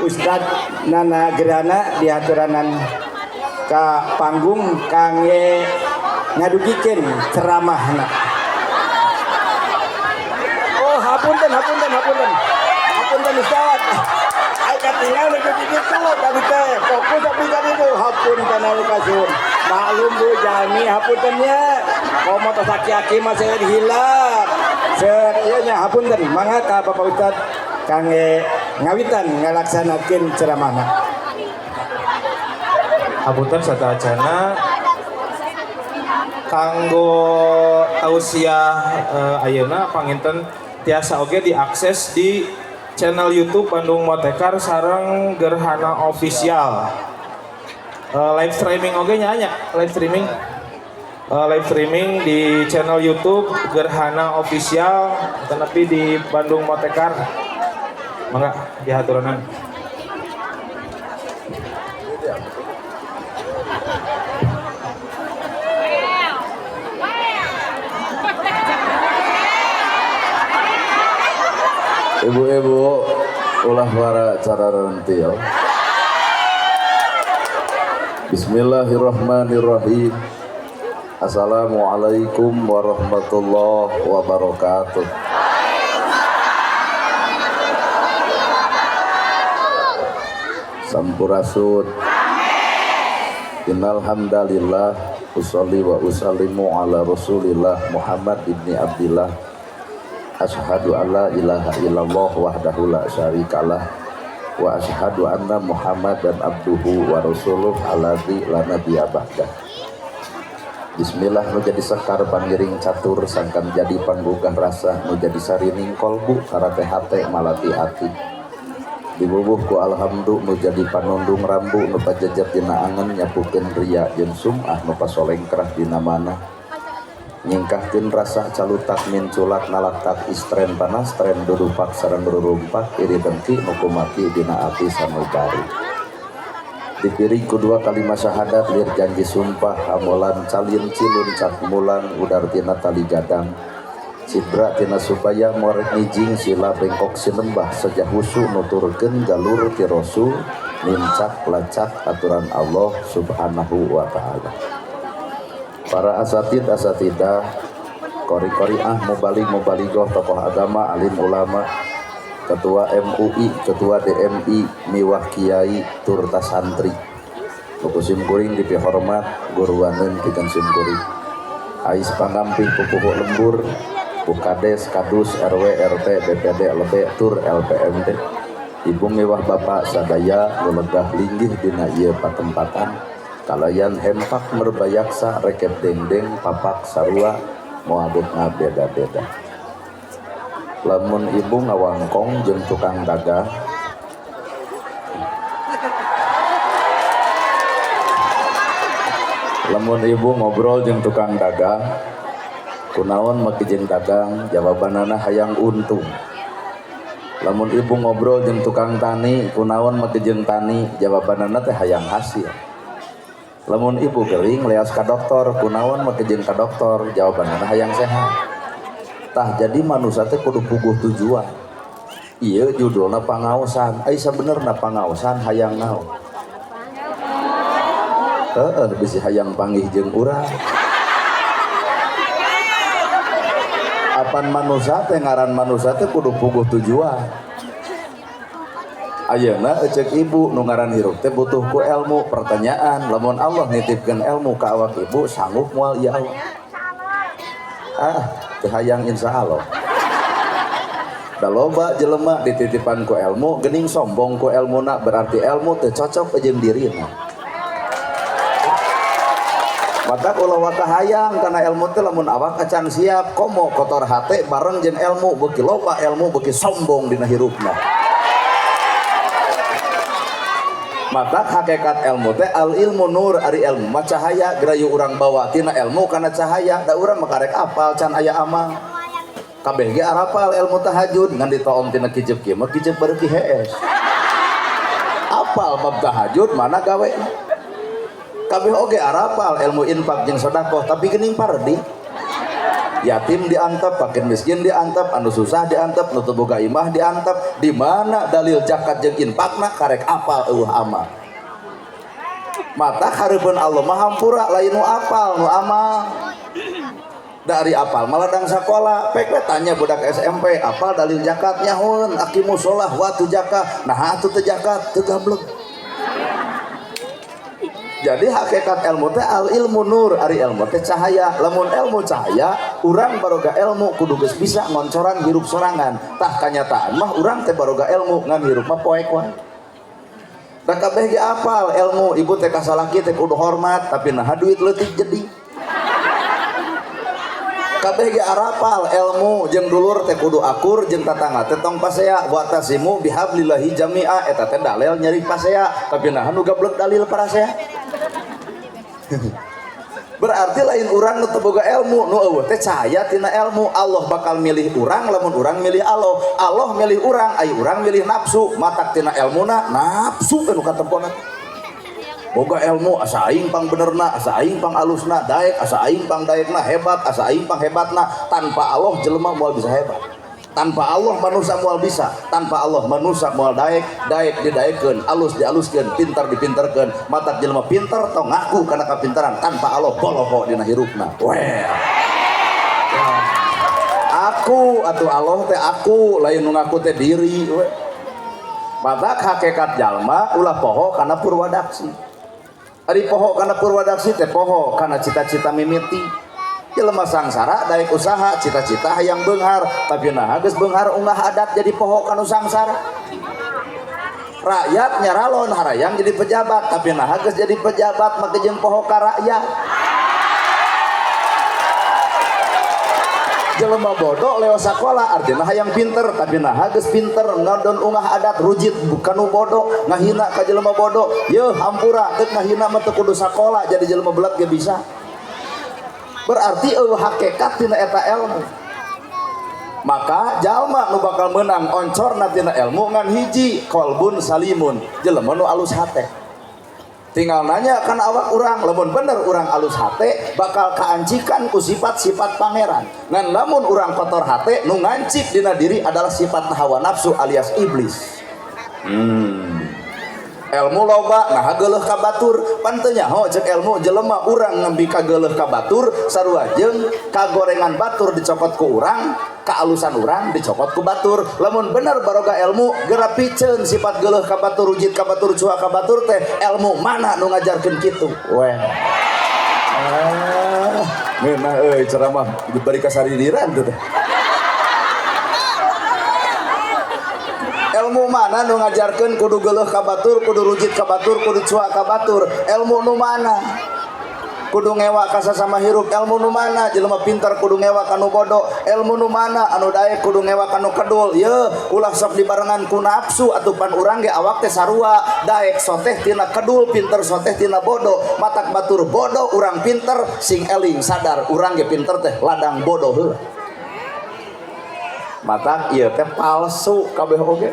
Ustad Nana Gerhana dihaturanan ka panggung kangge ngadugikeun ceramahna. Oh, hapunten, hapunten, hapunten. Hapunten, Ustad. Ai katinggal nu di ditu tadi teh. Fokus tapi tadi itu hapunten anu kasuhun. Maklum, Bu, jalmi, hapunten nya. Komo tos aki-aki mah saya hilap. Ser ieu nya, hapunten. Mangga ka Bapak Ustad kangge ngawitan ngalaksanakeun ceramahna. Hapunten sateuacana, kanggo tausiah ayeuna panginten tiasa oge diakses di channel YouTube Bandung Motekar sareng Gerhana Official. Live streaming oge nya nya, live streaming. Live streaming di channel YouTube Gerhana Official tetapi di Bandung Motekar. Mangga dihaturanan. Ibu-ibu, ulah wara cara rentil. Bismillahirrahmanirrahim. Assalamualaikum warahmatullahi wabarakatuh. Sampurasun. Innal hamdalillah usolli wa usallimu ala Rasulillah Muhammad ibni Abdillah. Asyhadu alla ilaha illallah wahdahu la syarikalah wa asyhadu anna Muhammadan abduhu wa rasuluh alladzi la nabiyya ba'dah. Bismillah, nu jadi sekar pangiring catur sangkan jadi panggugah rasa, nu jadi sarining kolbu karate hate malati ati. Dibubuh ku alhamdu nu jadi panundung rambu, nu pajejet dina angen nyapukeun ria jeung sum'ah, nu pasolengkrah dina mana nyingkahkeun rasa calutak minculak nalaktak istren panas tren dudupak sareng rurumpak iri dengki nu kumaki dina ati sanubari. Dipiring ku dua kalimat syahadat lir janji sumpah hamolan calin cilun cat mulang udar tina tali gadang Cidra tina supaya morek ngijing sila bengkok sinembah sejah husu nuturkeun galur ti Rasul nincak lacak aturan Allah Subhanahu wa taala. Para asatid asatidah, qori-qoriah, mubalig mubaligoh, tokoh agama, alim ulama, ketua MUI, ketua DMI, miwah kiai turta santri. Buku sim kuring dipihormat guruaneun pikeun sim kuring. Ais pangampih pupuhu lembur, Bukades, Kadus, RW, RT, BPD, LB, tur LPMD. Ibu miwah bapak sadaya lelegah linggih dina ieu patempatan kalayan hempak merbayaksa rekep dengdeng papak sarua moal ngabeda-beda. Lamun ibu ngawangkong jeung tukang dagang, lamun ibu ngobrol jeung tukang dagang, kunaon make jeung dagang, jawabanana hayang untung. Lamun ibu ngobrol jeung tukang tani, kunaon make jeung tani, jawabanana teh hayang hasil. Lamun ibu gering leas ka dokter, kunaon make jeung ka dokter, jawabanana hayang sehat. Tah, jadi manusia teh kudu puguh tujuan. Ieu judulna pangaosan, ai sabenerna pangaosan hayang naon? Heeh, bisi hayang panggih jeung urang. Apan manusia teh ngaran manusia teh kudu puguh tujuan. Ayeuna eceuk ibu nu ngaran hirup teh butuh ku ilmu. Pertanyaan, lamun Allah nitipkeun ilmu ka awak ibu, sanggup moal ieu awak? Ah, teu hayang insyaallah. Da loba jelema dititipan ku ilmu geuning sombong ku ilmuna, berarti ilmu teu cocok jeung dirina. Maka ulah waka hayang karena ilmu teh lamun awak acan siap, komo kotor hate bareng jeung ilmu, beuki loba ilmu beuki sombong dina hirupna. Maka hakikat ilmu teh al ilmu nur, ari ilmu mah cahaya, gerayu urang bawa tina ilmu kana cahaya, da urang mah karek apal can aya amal. Kabeh ge arapal ilmu tahajud ngan ditoong tina kijep kieu mah kijep bareuki hees. Apal bab tahajud mana gawena? Kabeh oge arapal ilmu infak jeung sedekah tapi geuning pardi. Yatim diantep, fakir miskin diantep, anu susah diantep, nu teu boga imah diantep. Di mana dalil zakat jeung infakna karek apal eueuh amal. Mata hareupeun Allah mah hampura lain nu apal nu amal. Dari apal malah dang sakola pek we tanya budak SMP apal dalil zakat nyahoeun aqimus shalah wa atu zakat. Nah atuh teu zakat teu gableg. Jadi hakikat ilmu teh al ilmu nur, ari ilmu teh cahaya. Lamun ilmu cahaya, urang baroga ilmu kudu geus bisa ngoncoran hirup sorangan. Tah kanyataan mah urang teh baroga ilmu ngan hirup mah poek wae. Da kabeh ge apal ilmu, ibu teh kasalaki teh kudu hormat, tapi naha duit leutik jadi. Kabeh ge arapal ilmu jeung dulur teh kudu akur jeung tatangga teh tong pasea wa tasimu bihablillahi jami'a eta teh dalil nyeri pasea, tapi naha nu gablek dalil parasea. Berarti lain urang nu teu boga ilmu, nu eueuh teh cahaya tina ilmu. Allah bakal milih urang lamun urang milih Allah. Allah milih urang, ai urang milih nafsu. Matak tina ilmuna nafsu nu katempona. Boga ilmu asa aing pang benerna, asa aing pang alusna, daek asa aing pang daekna hebat, asa aing pang hebatna. Tanpa Allah jelema moal bisa hebat. Tanpa Allah manusia moal bisa, tanpa Allah manusia moal daek, daek didaekeun, alus dialuskeun, pintar dipinterkeun. Matak jelema pinter tong ngaku kana kapintaran, tanpa Allah boloho dina hirupna. Well. Aku atuh Allah teh aku, lain nu ngaku teh diri we. Matak hakikat jalma ulah poho kana purwadaksi. Ari poho kana purwadaksi teh poho kana cita-cita mimiti. Jelema sangsara daek usaha cita-cita hayang beunghar, tapi naha geus beunghar unggah adat jadi poho kanu sangsara. Rakyat nyaralon harayang jadi pejabat, tapi naha geus jadi pejabat make jeung poho ka rakyat. Jelema bodoh lewat sakola artinya hayang pinter, tapi naha geus pinter ngadon ungah adat rujit kanu bodoh ngahina ka jelema bodoh. Yeuh hampura deuk ngahina mah teu kudu sakola jadi jelema belet ge bisa. Berarti eueuh hakikat tina eta ilmu. Maka jalma nu bakal meunang oncorna tina ilmu ngan hiji qalbun salimun, jelema nu alus hate. Tinggal nanya kan awak urang, lamun bener urang alus hate bakal kaancikan ku sifat-sifat pangeran. Ngan lamun urang kotor hate nu ngancik dina diri adalah sifat hawa nafsu alias iblis. Ilmu loba nah geuleuh ka batur, pan teu nyaho ceuk ilmu jelema urang ngembi ka geuleuh ka batur sarua jeung kagorengan batur dicokot ku urang, kaalusan urang dicokot ku batur. Lamun bener baroga ilmu geura piceun sifat geuleuh ka batur, rujit ka batur, cuak ka batur teh ilmu mana nu ngajarkeun kitu weh. Ngeunah euy ceramah dibari kasaridiran tuh teh. Ilmu mana nu ngajarkeun kudu geuleuh ka batur, kudu rujit ka batur, kudu cuak ka batur? Ilmu nu mana? Kudu ngewa ka sasama hirup. Ilmu nu mana? Jelema pintar kudu ngewa ka nu bodoh. Ilmu nu mana? Anu daek kudu ngewa ka nu kedul. Yeuh, ulah sok dibarengan ku nafsu atuh pan urang ge awak teh sarua. Daek soteh tina kedul, pinter soteh tina bodoh. Matak batur bodoh, urang pinter sing eling sadar urang ge pinter teh ladang bodoh heula. Matak ieu teh palsu kabeh oge.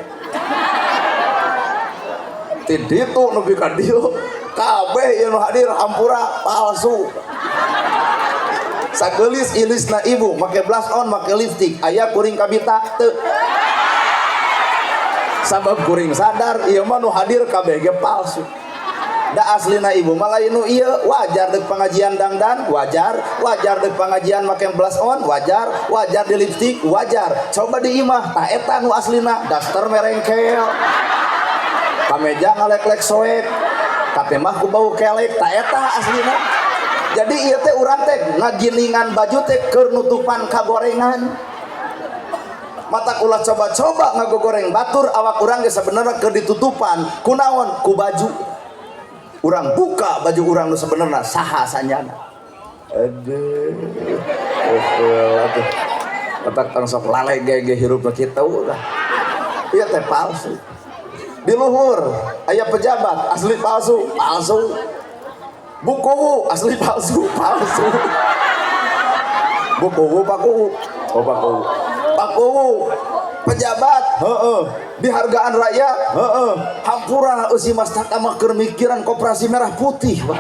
Ti ditu nepi ka dieu kabeh ieu nu hadir hampura palsu. Sageulis ilisna ibu make blush on, make lipstick, aya kuring kabita teu. Sabab kuring sadar ieu mah nu hadir kabeh ge palsu. Da aslina ibu mah lain nu ieu, wajar deuk pengajian dangdan, wajar, wajar deuk pengajian make blush on, wajar, wajar di lipstick, wajar. Coba di imah tah eta nu aslina, daster merengkel. Kameja ngalek-lek soek, katemah ku bau kelek, tah eta aslina. Jadi ieu teh urang teh ngagilingan baju teh keur nutupan kagorengan. Mata ulah coba-coba ngagogoreng batur awak urang ge sabenerna keur ditutupan kunaon ku baju. Urang buka baju urang nu sebenarnya saha sanyana. Aduh, atuh. Petak tong sok lalege ge hirup kita ulah. Ieu teh palsu. Di luhur aya pejabat asli palsu, palsu. Bukuwu asli palsu, palsu. Bukuwu pakuwu, oh pakuwu. Pakuwu pejabat, heeh. Dihargaan rakyat, heeh. Hampura eusi mastaka mah keur mikiran koperasi merah putih, Pak.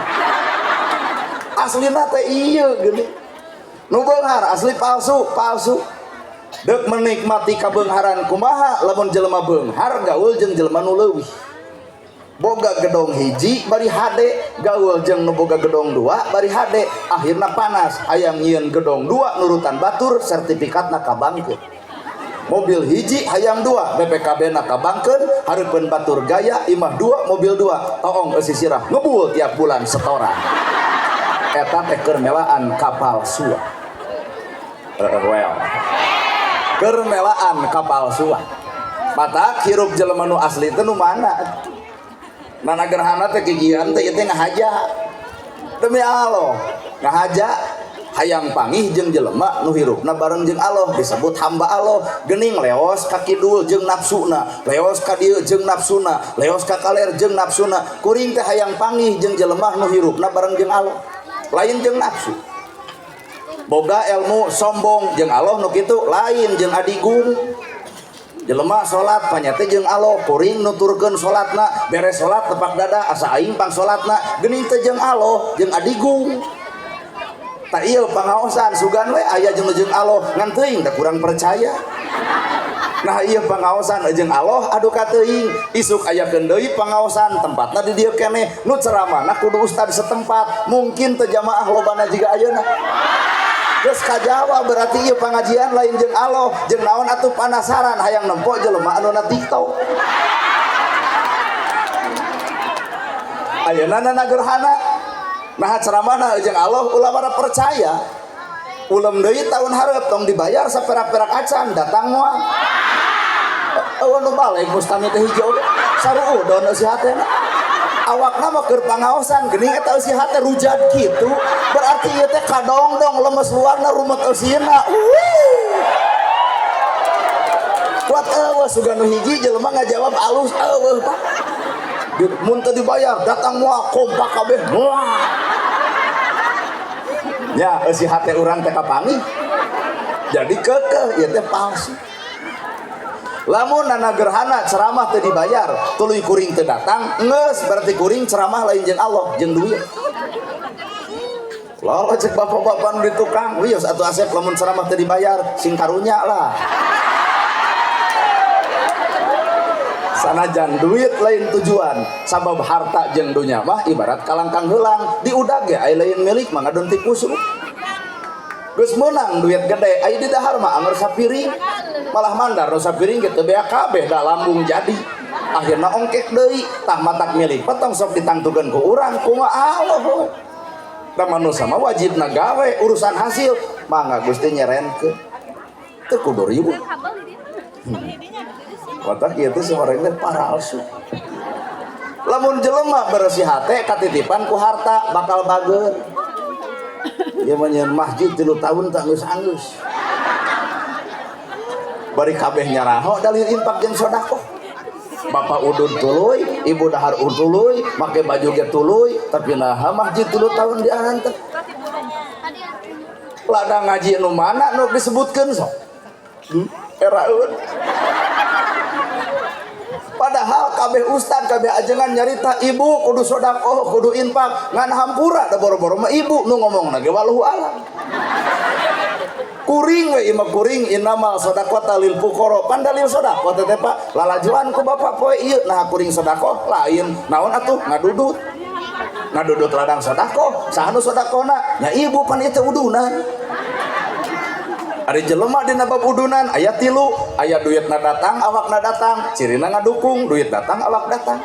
Aslina teh ieu geuning. Nu beunghar asli palsu, palsu. Deuk menikmati kabeungharan kumaha lamun jelema beunghar gaul jeung jelema nu leuwih. Boga gedong hiji bari hade, gaul jeung nu boga gedong dua bari hade, akhirna panas hayang nyieun gedong dua nurutan batur sertifikatna kabangkeun. Mobil hiji hayang dua BPKB na kabangkeun, hareupeun batur gaya imah dua mobil dua, toong eusi sirah ngebul tiap bulan setoran. Eta teh keur melaan kapalsuan. Well. Keur melaan kapalsuan. Matak hirup jelema nu asli teh nu mana? Nana gerhana teh gigian teh ieu teh ngahaja. Demi Allah, ngahaja hayang pangih jeung jelema nu hirupna bareng jeung Allah disebut hamba Allah. Geuning leos ka kidul jeung nafsuna, leos ka dieu jeung nafsuna, leos ka kaler jeung nafsuna. Kuring teh hayang pangih jeung jelema nu hirupna bareng jeung Allah, lain jeung nafsu. Boga ilmu sombong jeung Allah nu kitu, lain jeung adigung. Jelema salat panyate jeung Allah, kuring nuturkeun salatna, beres salat tepak dada asa aing pang salatna, geuning teh jeung Allah jeung adigung. Tak ieu pangaosan sugan we aya jeung jeung Allah ngan teuing da kurang percaya. Nah ieu pangaosan jeung Allah adu ka teuing, isuk ayakeun deui pangaosan tempatna di dieu keneh, nu ceramahna kudu ustad setempat, mungkin teu jamaah lobana jiga ayeuna. Geus kajawa berarti ieu pangajian lain jeung Allah, jeung naon atuh panasaran hayang nempo jelema anu na TikTok. Ayeuna nana gerhana nah ceramahna jeung Allah ulah pada percaya. Ulem deui tahun hareup tong dibayar saperak-perak acan datang moal. Eueuh nu balik mustami teh hiji oge saruudon eusi hatena. Awakna mah keur pangaosan geuning eta eusi hate rujat kitu berarti ieu teh kadongdong lemes luarna rumet eusina. Kuat eueuh sugan nu hiji jelema ngajawab alus eueuh Pak. Mun teu dibayar datang moal kompak kabeh moal. Ya eusi hate urang teh kapanggih. Jadi keukeuh ieu teh palsu. Lamun nana gerhana ceramah teu dibayar, tuluy kuring teu datang, geus berarti kuring ceramah lain jeung Allah, jeung duit. Lolo cek bapak-bapak nu di tukang, wios atuh Asep lamun ceramah teu dibayar, sing karunya lah. Sanajan duit lain tujuan, sabab harta jeung dunya mah ibarat kalangkang heulang, diudag ge aya lain milik mah ngadon ti kusuk. Geus meunang duit gede, aya di dahar mah anger sapiring, malah mandar nu sapiring ge teu beak kabeh da lambung jadi. Akhirna ongkek deui, tah matak milik petong sok ditangtukeun ku urang kumaha Allah we. Da manusia mah wajibna gawe urusan hasil, mangga Gusti nyerenkeun. Teu kudu ribut. Watak ieu teh saurang teh paralsu. Lamun jelema bersih hate katitipan ku harta bakal bager. Ieu mah nyeun masjid 3 tahun tak geus anggeus. Bari kabeh nyaraho dalil infak jeung sedekah. Bapak udud tuluy, ibu dahar tuluy, make baju ge tuluy, tapi naha masjid 3 tahun diantar. Ladang ngaji nu mana nu disebutkeun sok? Eraeun. Padahal kabeh ustad, kabeh ajengan nyarita ibu kudu sedekah, kudu infak, ngan hampura da boro-boro mah ibu nu ngomongna ge wallahu alam. Kuring we imah kuring innamal shadaqata lil fuqara. Pan dalil sedekah teh teh Pak, lalajuan ku bapak poe ieu nah kuring sedekah lain naon atuh ngadudut. Ngadudut ladang sedekah, saha nu sedekahna? Nya ibu pan ieu teh udunan. Ari jelema dina bab udunan aya tilu, aya duitna datang, awakna datang, cirina ngadukung, duit datang, awak datang.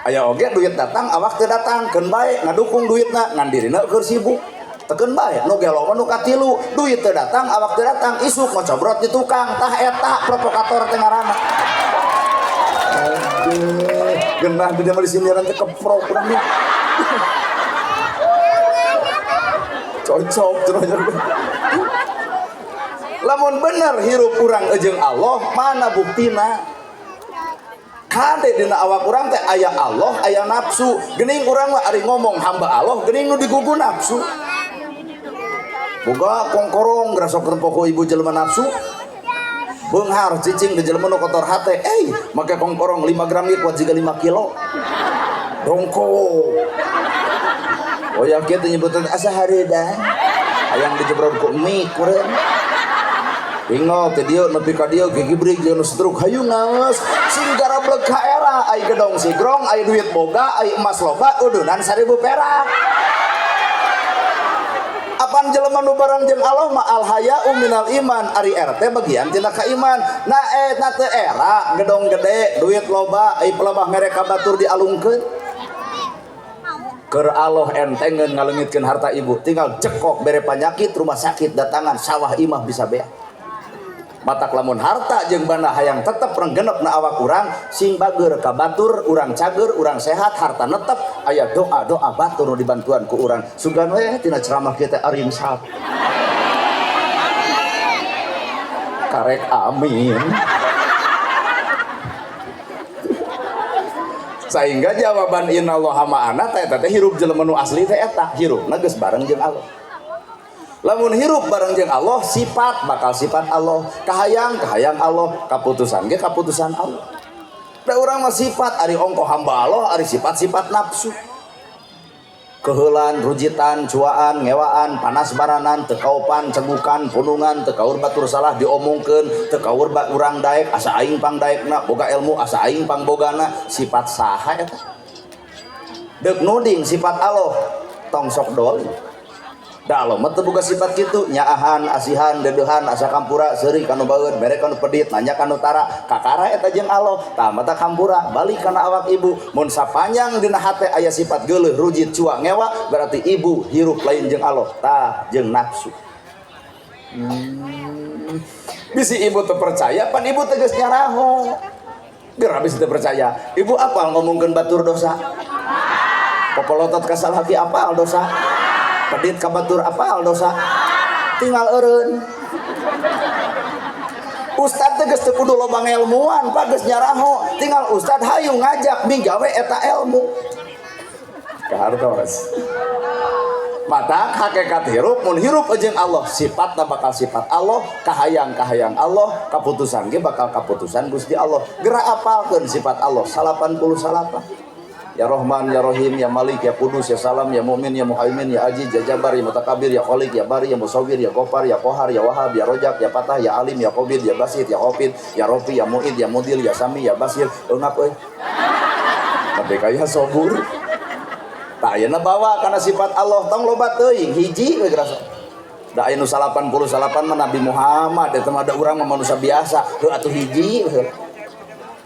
Aya oge duit datang, awak teu datang, keun bae ngadukung duitna, ngan dirina keur sibuk. Teu keun bae nu gelo mah nu katilu, duit teu datang, awak teu datang, isuk ngocobrot di tukang, tah eta provokator teh ngaranna. Aduh, genah di dieu mah disindiran teh keprok urang mah. Cocok cenah. Lamun bener hirup urang jeung Allah, mana buktina? Kade dina awak urang teh aya Allah, aya nafsu. Geuning urang mah ari ngomong hamba Allah, geuning nu digugu nafsu. Boga kongkorong grasok rempoko ibu jelema nafsu. Beunghar cicing di jelema nu kotor hate, make kongkorong 5 gram ieu kuat jiga 5 kilo. Dongko. Oh ya kieu teh nyebutan asa hareudang. Hayang dijebrod ku mie kureun. Tinggal teh dieu nepi ka dieu gigibrig jeung nu stroke hayu ngaos sing garableg ka era ai gedong sigrong ai duit boga ai emas loba udunan 1000 perak. Apan jelema nu bareng jeung Allah mah al haya'u minal iman ari RT bagian tina kaiman. Nah eta teu era gedong gede duit loba ai pelebah mere ka batur dialungkeun. Keur Allah entengeun ngaleungitkeun harta ibu tinggal jekok bere panyakit rumah sakit datangan sawah imah bisa beak. Matak lamun harta jeung banda hayang tetep renggenep na awak urang sing bager ka batur urang cager urang sehat harta netep aya doa-doa batur nu dibantuan ku urang sugan we tina ceramah kita arinsap karek amin. Sehingga jawaban innallaha ma'ana teh eta teh hirup jelema nu asli teh eta hirupna geus bareng jeung Allah. Lamun hirup bareng jeung Allah sifat bakal sifat Allah, kahayang kahayang Allah, kaputusan ge kaputusan Allah. Da urang mah sifat ari ongkoh hamba Allah ari sifat-sifat nafsu. Keheulan, rujitan, cuaan, ngewaan, panas baranan, teu kaopan, cegukan, punungan, teu kaur batur salah diomongkeun, teu kaur urang daek asa aing pangdaekna, boga ilmu asa aing pangbogana, sifat saha eta? Deuk nuding sifat Allah tong sok dolim. Da Allah mah teu boga sifat kitu, nyaahan, asihan, dedeuhan, asa kampura, seuri kanu baeud, mere kanu pedit, nanya kanu tara, kakara eta jeung Allah, tah mata kampura, balik kana awak ibu. Mun sapanjang dina hate aya sifat geuleuh, rujit, cua, ngewa, berarti ibu hirup lain jeung Allah, tah jeung nafsu. Bisi ibu teu percaya, pan ibu teh geus nyaraho. Geura bisi teu percaya. Ibu apal ngomongkeun batur dosa? Popolotot ka salaki apal dosa? Pedit ka batur apal dosa? Tinggal eureun. Ustad teh geus teu kudu loba ngelmuan, Pak, geus nyaraho. Tinggal ustad hayu ngajak migawe eta ilmu. Kahartos. Mata hakikat hirup mun hirup jeung Allah, sifatna bakal sifat Allah, kahayang-kahayang Allah, kaputusan ge bakal kaputusan Gusti Allah. Geura apalkeun sifat Allah 89. Ya Rahman, Ya Rahim, Ya Malik, Ya Kudus, Ya Salam, Ya Mu'min, Ya Muhaimin, Ya Aziz, Ya Jabbar, Ya Mutakabir, Ya Khalik, Ya Bari, Ya Musawwir, Ya Ghaffar, Ya Qahar, Ya Wahhab, Ya Rojak, Ya Fatah, Ya Alim, Ya Qabid, Ya Basit, Ya Khafid, Ya Rafi, Ya Mu'id, Ya Mudil, Ya Sami, Ya Basir. Eungap euy. Tapi kaya sobur. Tah ayeuna bawa kana sifat Allah tong loba teuing hiji we gerasa. Da aya nu 88 mah Nabi Muhammad eta mah da urang mah manusia biasa. Heuh atuh hiji we.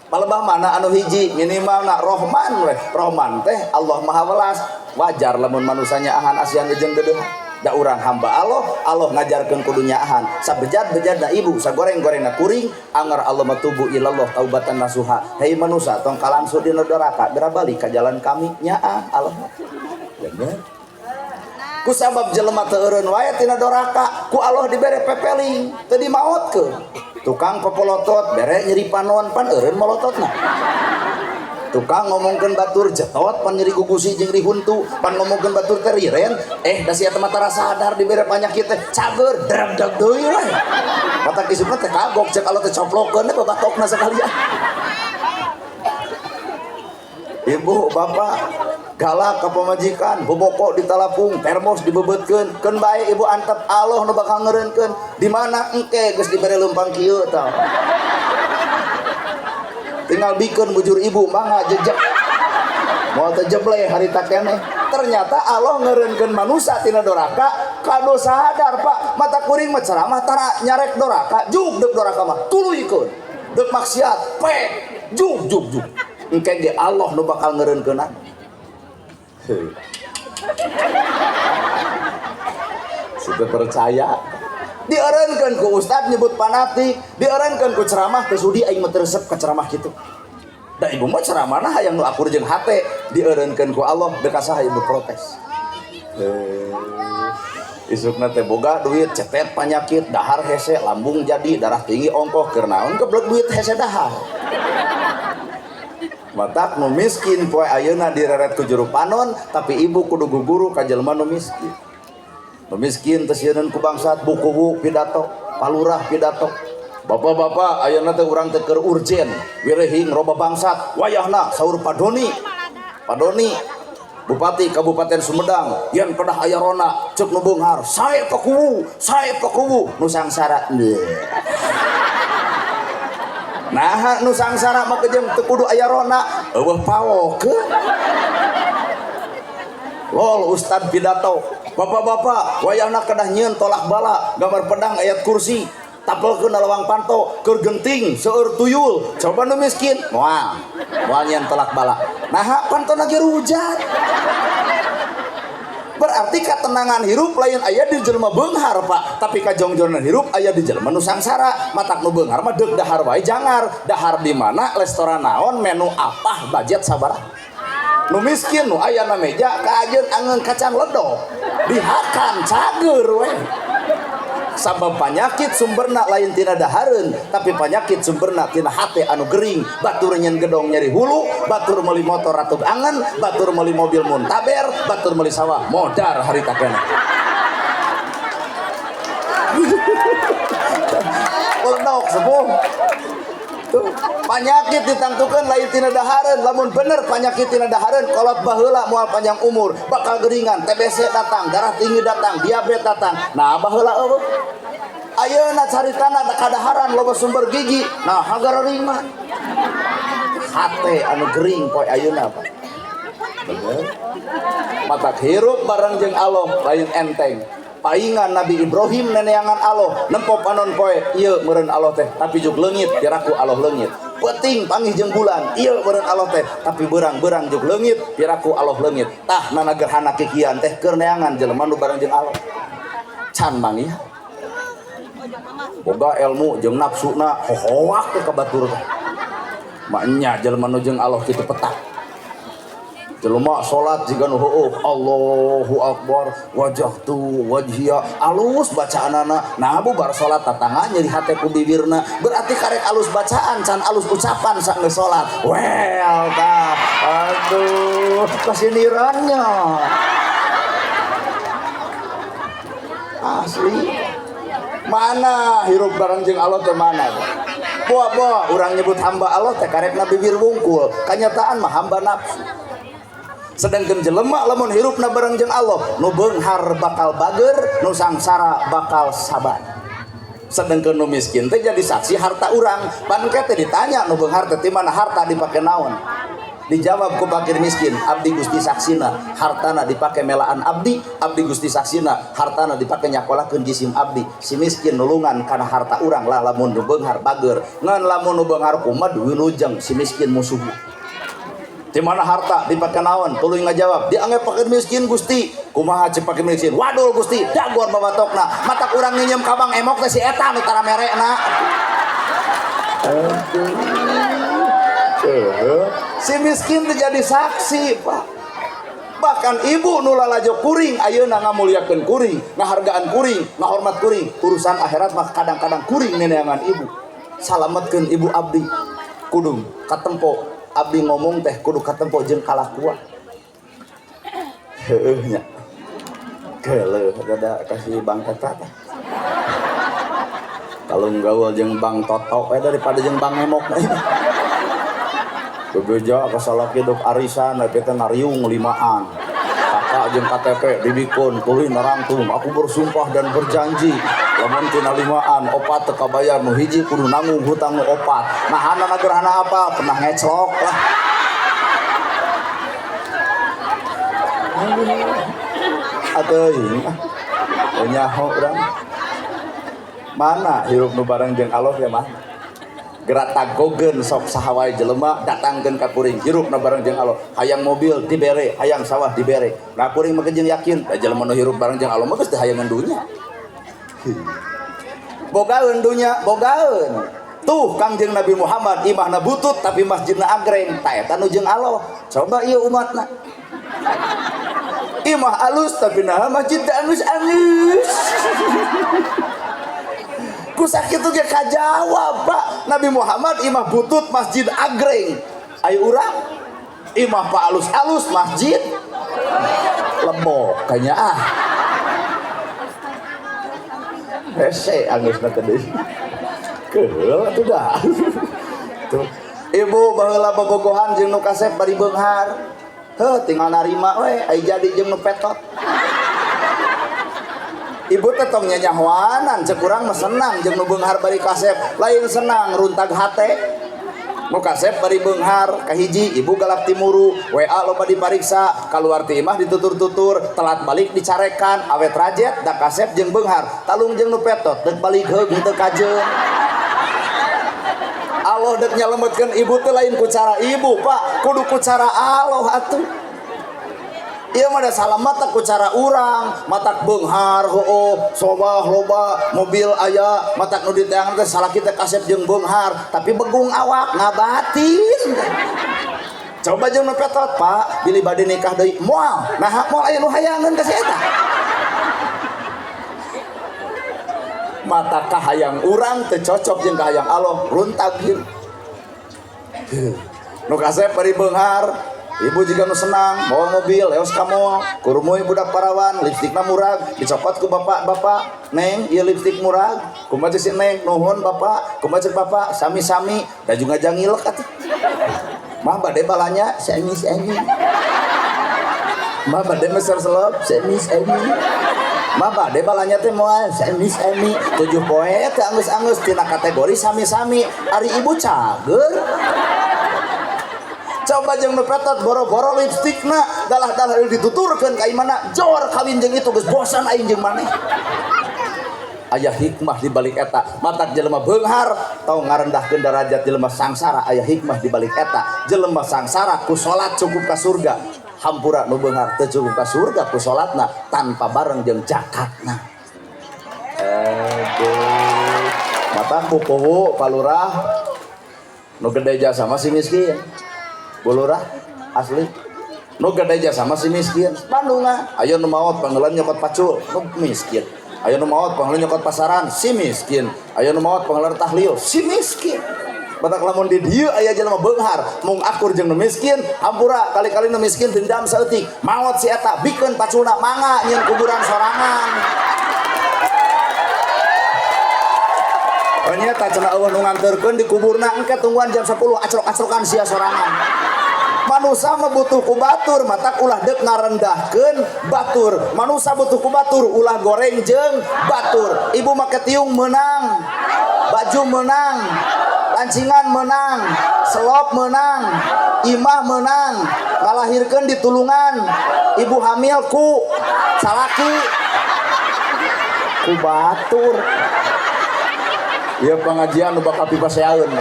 Palebah mana anu hiji minimal nak Rohman weh. Rohman teh Allah Maha Welas. Wajar lamun manusanya ahan asihan jeung deudeuhan. Da urang hamba Allah, Allah ngajarkeun kudu nyaahan. Sabejat-bejatna ibu, sagoreng-gorengna kuring, anger Allah matubu ilallah taubatan nasuha. Hei manusa tong kalangsu dina neraka, geura balik ka jalan kami nyaah Allah. Bener. Ku sabab jelema teu eureun wae tina doraka, ku Allah dibere pepeling, teu dimaotkeun. Tukang popolotot bere nyeri panon pan eureun molototna. Tukang ngomongkeun batur jetot pan nyeri gugusi jeung nyeri huntu, pan ngomongkeun batur teh riren, da sia teh mah tara sadar dibere panyakit teh cager dreg-dreg deui we. Mata kisupna teh kagok cek Allah teh coplokeun teh babatokna sakalian. Ibu, bapak galak ka pamajikan, boboko ditalapung, termos dibebetkeun, keun bae ibu antep Allah nu bakal ngeureunkeun. Di mana engke geus dibere leumpang kieu tah. Tinggal bikeun bujur ibu mangga jejek. Moal teh jeble harita keneh. Ternyata Allah ngeureunkeun manusia tina doraka, kado sadar Pak, mata kuring mah ceramah tara nyarek doraka, juk deuk doraka mah tuluykeun. Deuk maksiat, pek, juk juk juk. Engke ge Allah nu bakal ngeureunkeunna. Sudah percaya. Dieureunkeun ku ustad nyebut fanatik, dieureunkeun ku ceramah teu sudi aing mah teu resep ka ceramah kitu. Da ibu mah ceramahna hayang nu akur jeung hate, dieureunkeun ku Allah deuk ka saha ibu protes. Isukna teh boga duit cetet panyakit, dahar hese, lambung jadi, darah tinggi ongkoh keur naon geblek duit hese dahar. Matak nu miskin poe ayeuna direret ku juru panon, tapi ibu kudu guguru ka jelema nu miskin. Nu miskin teu sieun ku bangsat, bukuwu pidato, palurah pidato. Bapak-bapak ayeuna teh urang teh keur urgen, wirehing roba bangsat, wayahna saur Padoni. Padoni Bupati Kabupaten Sumedang yen pedah aya rona cek nu beunghar sae pakuwu nu sangsara. Nah nu sangsara mah jeung teu kudu aya rona eueuh pawokeun. Lol ustad pidato, bapak-bapak wayahna kedah nyieun tolak bala gambar pedang ayat kursi tapelkeun na lawang panto keur genting seueur tuyul coba nu miskin moal moal nyieun tolak bala naha pantona ge rujat. Berarti katenangan hirup lain aya di jelema beunghar Pak, tapi kajongjonan hirup aya di jelema nu sangsara. Matak nu beunghar mah deuk dahar wae jangar, dahar di mana, restoran naon, menu apa, budget sabaraha. Nu miskin nu aya na meja kaajeun angeun kacang ledok dihakan cager we. Sabab panyakit sumberna lain tina dahareun, tapi panyakit sumberna tina hate anu gering. Batur nyen gedong nyeri hulu, batur meuli motor ratug angen, batur meuli mobil muntaber, batur meuli sawah modar harita keneh. Ledok sepuh. Tuh, panyakit ditangtukeun lain tina dahareun. Lamun bener panyakit tina dahareun kolot baheula moal panjang umur, bakal geringan, TBC datang, darah tinggi datang, diabetes datang. Nah baheula eueuh. Ayeuna caritana kadaharan loba sumber gigi, nah hagareungan. Hate anu gering poe ayeuna Pak. Bener. Matak hirup bareng jeung Allah lain enteng. Paingan Nabi Ibrahim neneangan Allah nempo panon poe ieu meureun Allah teh tapi juk leungit piraku Allah leungit. Peuting panggih jeung bulan ieu meureun Allah teh tapi beurang-beurang juk leungit piraku Allah leungit. Tah nana gerhana kikian teh keur neangan jelema nu bareng jeung Allah. Can manggih. Boga ilmu jeung nafsuna hohoak teh ka batur teh. Maknya jelema nu jeung Allah kitu petak. Jelema salat jiga nu heueuh Allahu akbar wajhtu wajhiya alus bacaanana. Nah bubar salat tatangga nyeri hate ku bibirna berarti karek alus bacaan can alus ucapan sanggeus salat. Well tah aduh kasindirannya asli. Mana hirup bareng jeung Allah teh mana teh? Boa-boa urang nyebut hamba Allah teh karekna bibir wungkul, kanyataan mah hamba nafsu. Sedangkan jelema lamun hirupna bareng jeung Allah nu beunghar bakal bager, nu sangsara bakal sabar. Sedangkan nu miskin teh jadi saksi harta urang. Pan teh ditanya nu beunghar teh ti mana harta dipake naon? Dijawab ku fakir miskin, abdi Gusti saksina hartana dipake melaan abdi, abdi Gusti saksina hartana dipake nyakolakeun jisim abdi. Si miskin nulungan kana harta urang lah lamun nu beunghar bager, ngan lamun nu beunghar kumaha wilujeng si miskin musuh. Di mana harta dipake naon? Tuluy ngajawab, dianggap fakir miskin Gusti. Kumaha cek fakir miskin? Wadul Gusti, dagor babatokna. Matak urang nginjem ka Bang Emok teh si eta nu tara merekna. Si miskin teh jadi saksi, Pak. Bahkan ibu nu lalajo kuring ayeuna ngamuliakeun kuring, ngahargaan kuring, ngahormat kuring. Urusan akhirat mah kadang-kadang kuring neneangan ibu. Salametkeun ibu abdi. Kudu katempo abdi ngomong teh kudu katempo jeung kalakuan. Heueuh nya. Geuleuh rada kasih Bang Tata teh. Kalau gaul jeung Bang Toto we daripada jeung Bang Emok. Bebeja ka salaki dok arisan tapi teh nariung limaan. Kakak jeung KTP dibikun tuluy narangtung aku bersumpah dan berjanji lamun tina limaan opat teu kabayar nu hiji kudu nanggung hutang nu opat. Nah gerhana apa pernah ngeclok lah. Atuh nyaho urang. Mana hirup nu bareng jeung Allah ya mah. Geratagogeun sok saha wae jelema datangkeun ka kuring hirup na bareng jeung Allah. Hayang mobil dibere, hayang sawah dibere. Nah kuring mah jeung yakin da jelema nu hirup bareng jeung Allah mah geus teu hayangan dunya. Bogaeun dunya, bogaeun. Tuh Kangjeng Nabi Muhammad imahna butut tapi masjidna agreng. Ta eta nu jeung Allah. Coba ieu umatna. Imah alus tapi nah masjid teh alus-alus. Ku sakitu ge kajawab Pak. Nabi Muhammad imah butut masjid agreng. Ayo urang imah pak alus-alus masjid lebok kayaknya ah. Hese anggeusna teh deui. Keheul atuh dah. Tuh. Ibu baheula bobogohan jeung nu kasep bari beunghar. Heuh tinggal narima we ai jadi jeung nu petot. Ibu teh tong nyanyahoanan cek urang mah senang jeung nu beunghar bari kasep, lain senang runtag hate. Nu kasep bari beunghar kahiji ibu galak timuru, WA loba dipariksa, kaluar ti imah ditutur-tutur, telat balik dicarekan, awet rajet da kasep jeung beunghar, talung jeung nu petot deuk balik heug henteu kajeun. Allah dek nyalametkeun ibu teh lain ku cara ibu, Pak, kudu ku cara Allah atuh. Ieu mah da salamet ku cara urang, matak beunghar heueuh, sobah loba, mobil aya, matak nu diteangan teh salaki teh kasep jeung beunghar, tapi begung awak ngabatin. Coba jeung nu petot, Pak, bilih bade nikah deui, moal. Naha moal aya nu hayangeun ka si eta. Mata kahayang urang teu cocok jeung kahayang Allah, runtag ieu. Nu kasep bari beunghar, ibu juga nu senang, bawa mobil, leos ka mall, kurumuy budak parawan, lipstikna murag, dicopot ku bapak-bapak, neng, ieu lipstik murag, kumaha si neng, nuhun bapak, kumaha cek bapak, sami-sami, da juga jangilek atuh. Mah bade balanya, semi-semi. Mah bade meser selop, semi-semi. Mah bade balanya teh moal, semi-semi. 7 poe teh anggeus-anggeus tina kategori sami-sami, ari ibu cager. Coba jeung nu petot boro-boro lipstikna dalah-dalah dituturkeun ka imana jor kawin jeung itu geus bosan aing jeung maneh. Aya hikmah di balik eta, matak jelema beunghar tong ngarendahkeun darajat jelema sangsara, aya hikmah di balik eta. Jelema sangsara ku salat cukup ka surga, hampura nu beunghar teu cukup ka surga ku salatna tanpa bareng jeung zakatna. Aduh, matak kukuhu palurah nu gede jasa mah si miskin. Bulurah asli nu gede jasa mah si miskin. Bandung ah aya nu maot pangeulan nyokot pacul nu miskin, aya nu maot pangeulan nyokot pasaran si miskin, aya nu maot pangeulan tahlil si miskin. Batak lamun di dieu aya jelema beunghar mung akur jeung nu miskin, hampura kali-kali nu miskin dendam saeutik maot si eta bikeun paculna mangga nyieun kuburan sorangan. Ternyata cenah eueuh nu nganterkeun di kuburna engke tungguan jam 10 acrok-acrokan sia sorangan. Manusa mah butuh ku batur, matak ulah deuk ngarendahkeun batur. Manusa butuh ku batur, ulah goreng jeung batur. Ibu make tiung meunang, baju meunang, lancingan meunang, selop meunang, imah meunang, ngalahirkeun ditulungan, ibu hamil ku salaki ku batur. Ieu pengajian nu bakal pipaseaeun.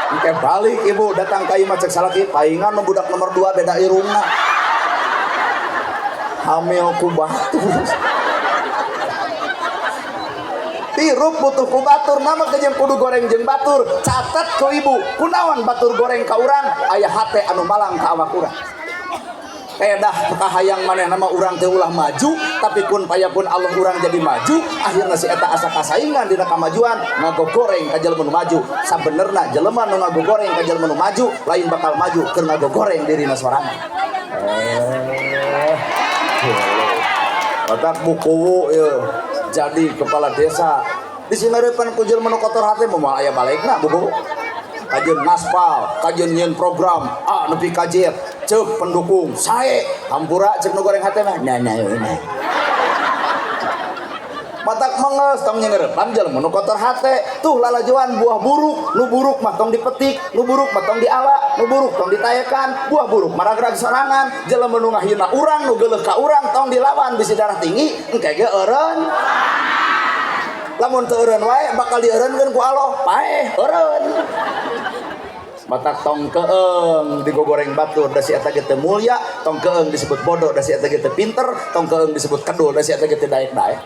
Engke balik ibu datang ka imah cek salaki paingan nu budak nomor 2 beda irungna. Hamil ku batur. Tirup butuh ku batur, nama kejeng kudu goreng jeung batur. Catat ku ibu, kunaon batur goreng ka urang, aya hate anu malang ka awak urang. Edah kahayang maneh nama urang teh ulah maju, tapi kun payapun Allah urang jadi maju, akhirna si eta asa kasaingan dina kamajuan, ngagogoreng ka jelema nu maju. Sabenerna jelema nu ngagogoreng ka jelema nu maju, lain bakal maju keur ngagogoreng dirina sorangan. Batak bukuwu ieu jadi kepala desa. Di sinarepan ku jelema nu kotor hate moal aya balegna buku. Kajeun ngaspal, kajeun nyieun program, A nepi ka Z, ceuk pendukung sae, hampura ceuk nu goreng hate mah. Nah nah nah. Matak mengeus tong nyengerepan jelema nu kotor hate, tuh lalajoan buah buruk, nu buruk mah tong dipetik, nu buruk mah tong diala, nu buruk tong ditaekan, buah buruk maragrag sorangan, jelema nu ngahina urang, nu geuleuh ka urang tong dilawan bisi darah tinggi, engke ge eureun. Lamun teu eureun wae bakal dieureunkeun ku Allah, paeh eureun. Matak tong keeng digogoreng batur da si eta ge teu mulya, tong keeng disebut bodoh da si eta ge teu pinter, tong keeng disebut kedul da si eta ge teu daek-daek.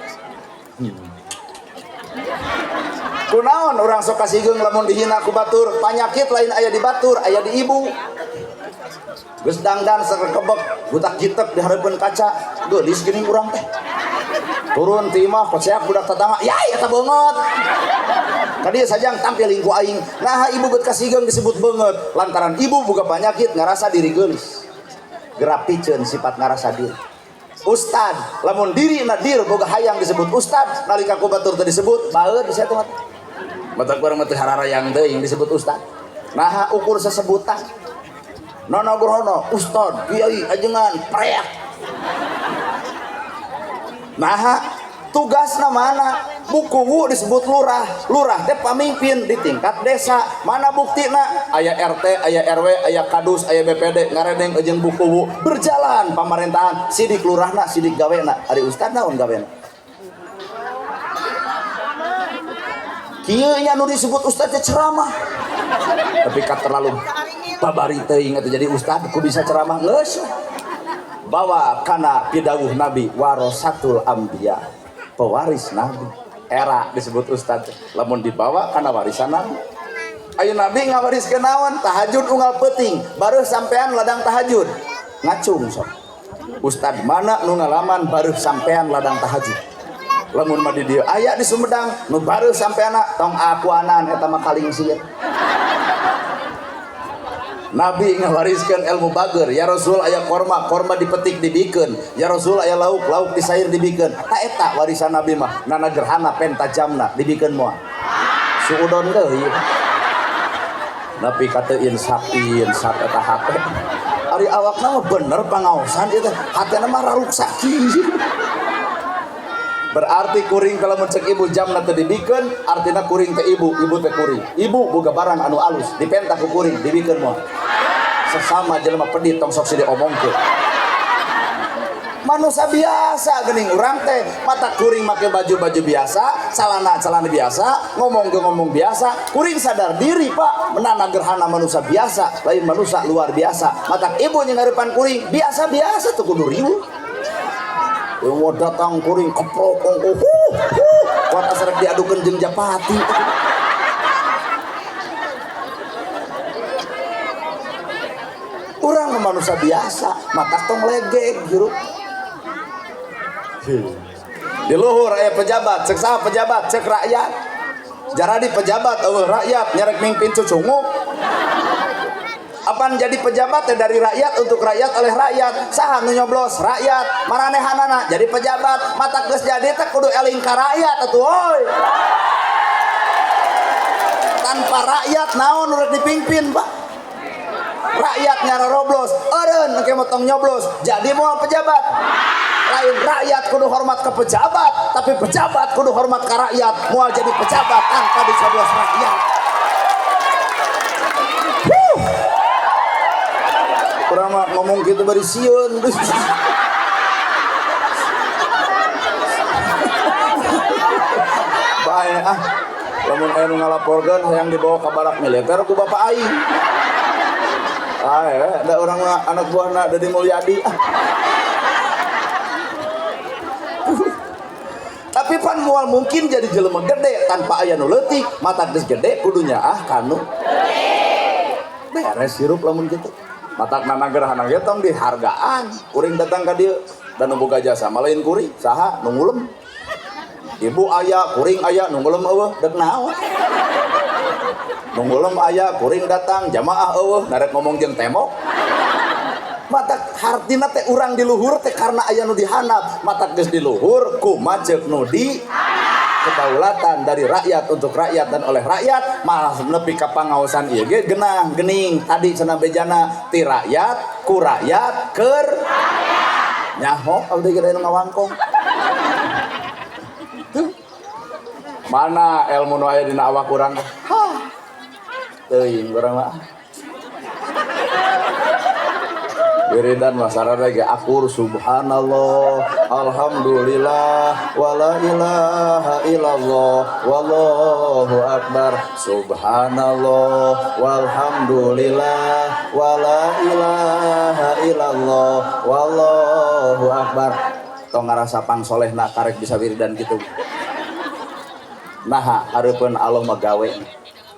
Kunaon urang sok kasigeung lamun dihina ku batur, panyakit lain aya di batur, aya di ibu. Geus dangdan sakekebek, butak jitek di hareupeun kaca, geulis geuning urang teh. Turun ti imah koceak budak tetangga, yai eta beungeut. Ka dieu sajang tampil ku aing. Naha ibu geut kasigeung disebut beungeut, lantaran ibu boga panyakit ngarasa diri geulis. Gerak piceun sifat ngarasa diri. Ustad, lamun diri nadir boga hayang disebut ustad, nalika ku batur teu disebut, baeud bisa teh. Batur urang mah teu hararayang teuing disebut ustad. Naha ukur sesebutan. Nana Gerhana, ustad, kiai, ajengan, preak. Nah, tugasna mana? Bukuwu disebut lurah. Lurah teh pamimpin di tingkat desa. Mana buktina? Aya RT, aya RW, aya kadus, aya BPD, ngaredeng jeung bukuwu. Berjalan pemerintahan, sidik lurahna, sidik gawena. Ari ustad naon gawena? Kieu nya nu disebut ustad teh ceramah. Tapi ka terlalu babari teuing atuh jadi ustad ku bisa ceramah geus. Bawa kana pidawuh Nabi warasatul anbiya, pewaris Nabi. Era disebut ustad lamun dibawa kana warisan Nabi. Ayo Nabi ngawariskeun naon? Tahajud unggal peuting, baru sampean ladang tahajud. Ngacung sok. Ustad mana nu ngalaman baru sampean ladang tahajud? Lamun mah di dieu aya di Sumedang nu baru sampeanna tong akuanan eta mah kaling sieun. Nabi ngawariskeun ilmu bager, ya Rasul aya korma, korma dipetik dibikeun, ya Rasul aya lauk, lauk disair dibikeun. Ta eta warisan Nabi mah, nana gerhana penta jamna dibikeun moal. Suudon deui. Nabi kata insaf insaf eta hate. Ari awakna mah bener pangaosan ieu teh, hatena mah raruksak kieu. Berarti kuring kalau mencek ibu jamna teu dibikeun, artina kuring teh ibu, ibu teh kuring. Ibu boga barang anu alus, dipenta ku kuring, dibikeun moal. Sesama jelema pedit tong sok silih diomongkeun. Manusia biasa geuning urang teh, mata kuring make baju-baju biasa, celana-celana biasa, ngomong ge ngomong biasa, kuring sadar diri Pak, menana gerhana manusia biasa, lain manusia luar biasa. Mata ibu nyenggarepan kuring biasa-biasa tuh kudu riweuh. Mau datang kuring keprok ongko, huh, huh, kuat asarek diadukeun jeung japati. Urang mah manusia biasa, mata tong legeg hirup. Di luhur aya pejabat, cek saha pejabat, cek rakyat. Jaradi pejabat eueuh rakyat nyerek mimpin cucunguk. Apan jadi pejabat teh dari rakyat untuk rakyat oleh rakyat. Saha nu nyoblos rakyat, maranehanana jadi pejabat, mata geus jadi teh kudu eling ka rakyat atuh oi. Tanpa rakyat naon nu rek dipimpin, Pak? Rakyat nyararoblos, eureun engke motong nyoblos, jadi moal pejabat. Lain rakyat kudu hormat ke pejabat, tapi pejabat kudu hormat ke rakyat, moal jadi pejabat tanpa dicoblos rakyat. Urang mah ngomong gitu bari sieun. Bae ah. Lamun aya nu ngalaporkeun hayang dibawa ka barak militer ku bapak aing. Ah, da urang mah anak buahna Dedi Mulyadi. Ah. Tapi pan moal mungkin jadi jelema gede tanpa aya nu leutik, mata geus gede kudunya ah kanu. Beres hirup lamun kitu. Matak nana gerhana ge tong dihargaan. Kuring datang ka dieu dan nu boga jasa mah lain kuring, saha nu ngulem. Ibu aya, kuring aya, nu ngulem eueuh, dek naon. Nu ngulem aya, kuring datang, jamaah eueuh, narek ngomong jeung tembok. Matak hartina teh urang di luhur teh karena aya nu dihandap, matak geus di luhur kumaha ceuk nu di kedaulatan dari rakyat untuk rakyat dan oleh rakyat, malah nepi ka pangaosan ieu ge genah gening tadi cenah bejana ti rakyat ku rakyat keur nyaho abdi ge nu ngawangkong. Tuh. Mana ilmu nu aya dina awak urang? Hah. Teuing urang mah. Wiridan masarana ge akur subhanallah alhamdulillah wala ilaha illallah wallahu akbar subhanallah walhamdulillah wala ilaha illallah wallahu akbar. Tong ngarasa pangsolehna karek bisa wiridan kitu. Naha hareupeun Allah mah gawe.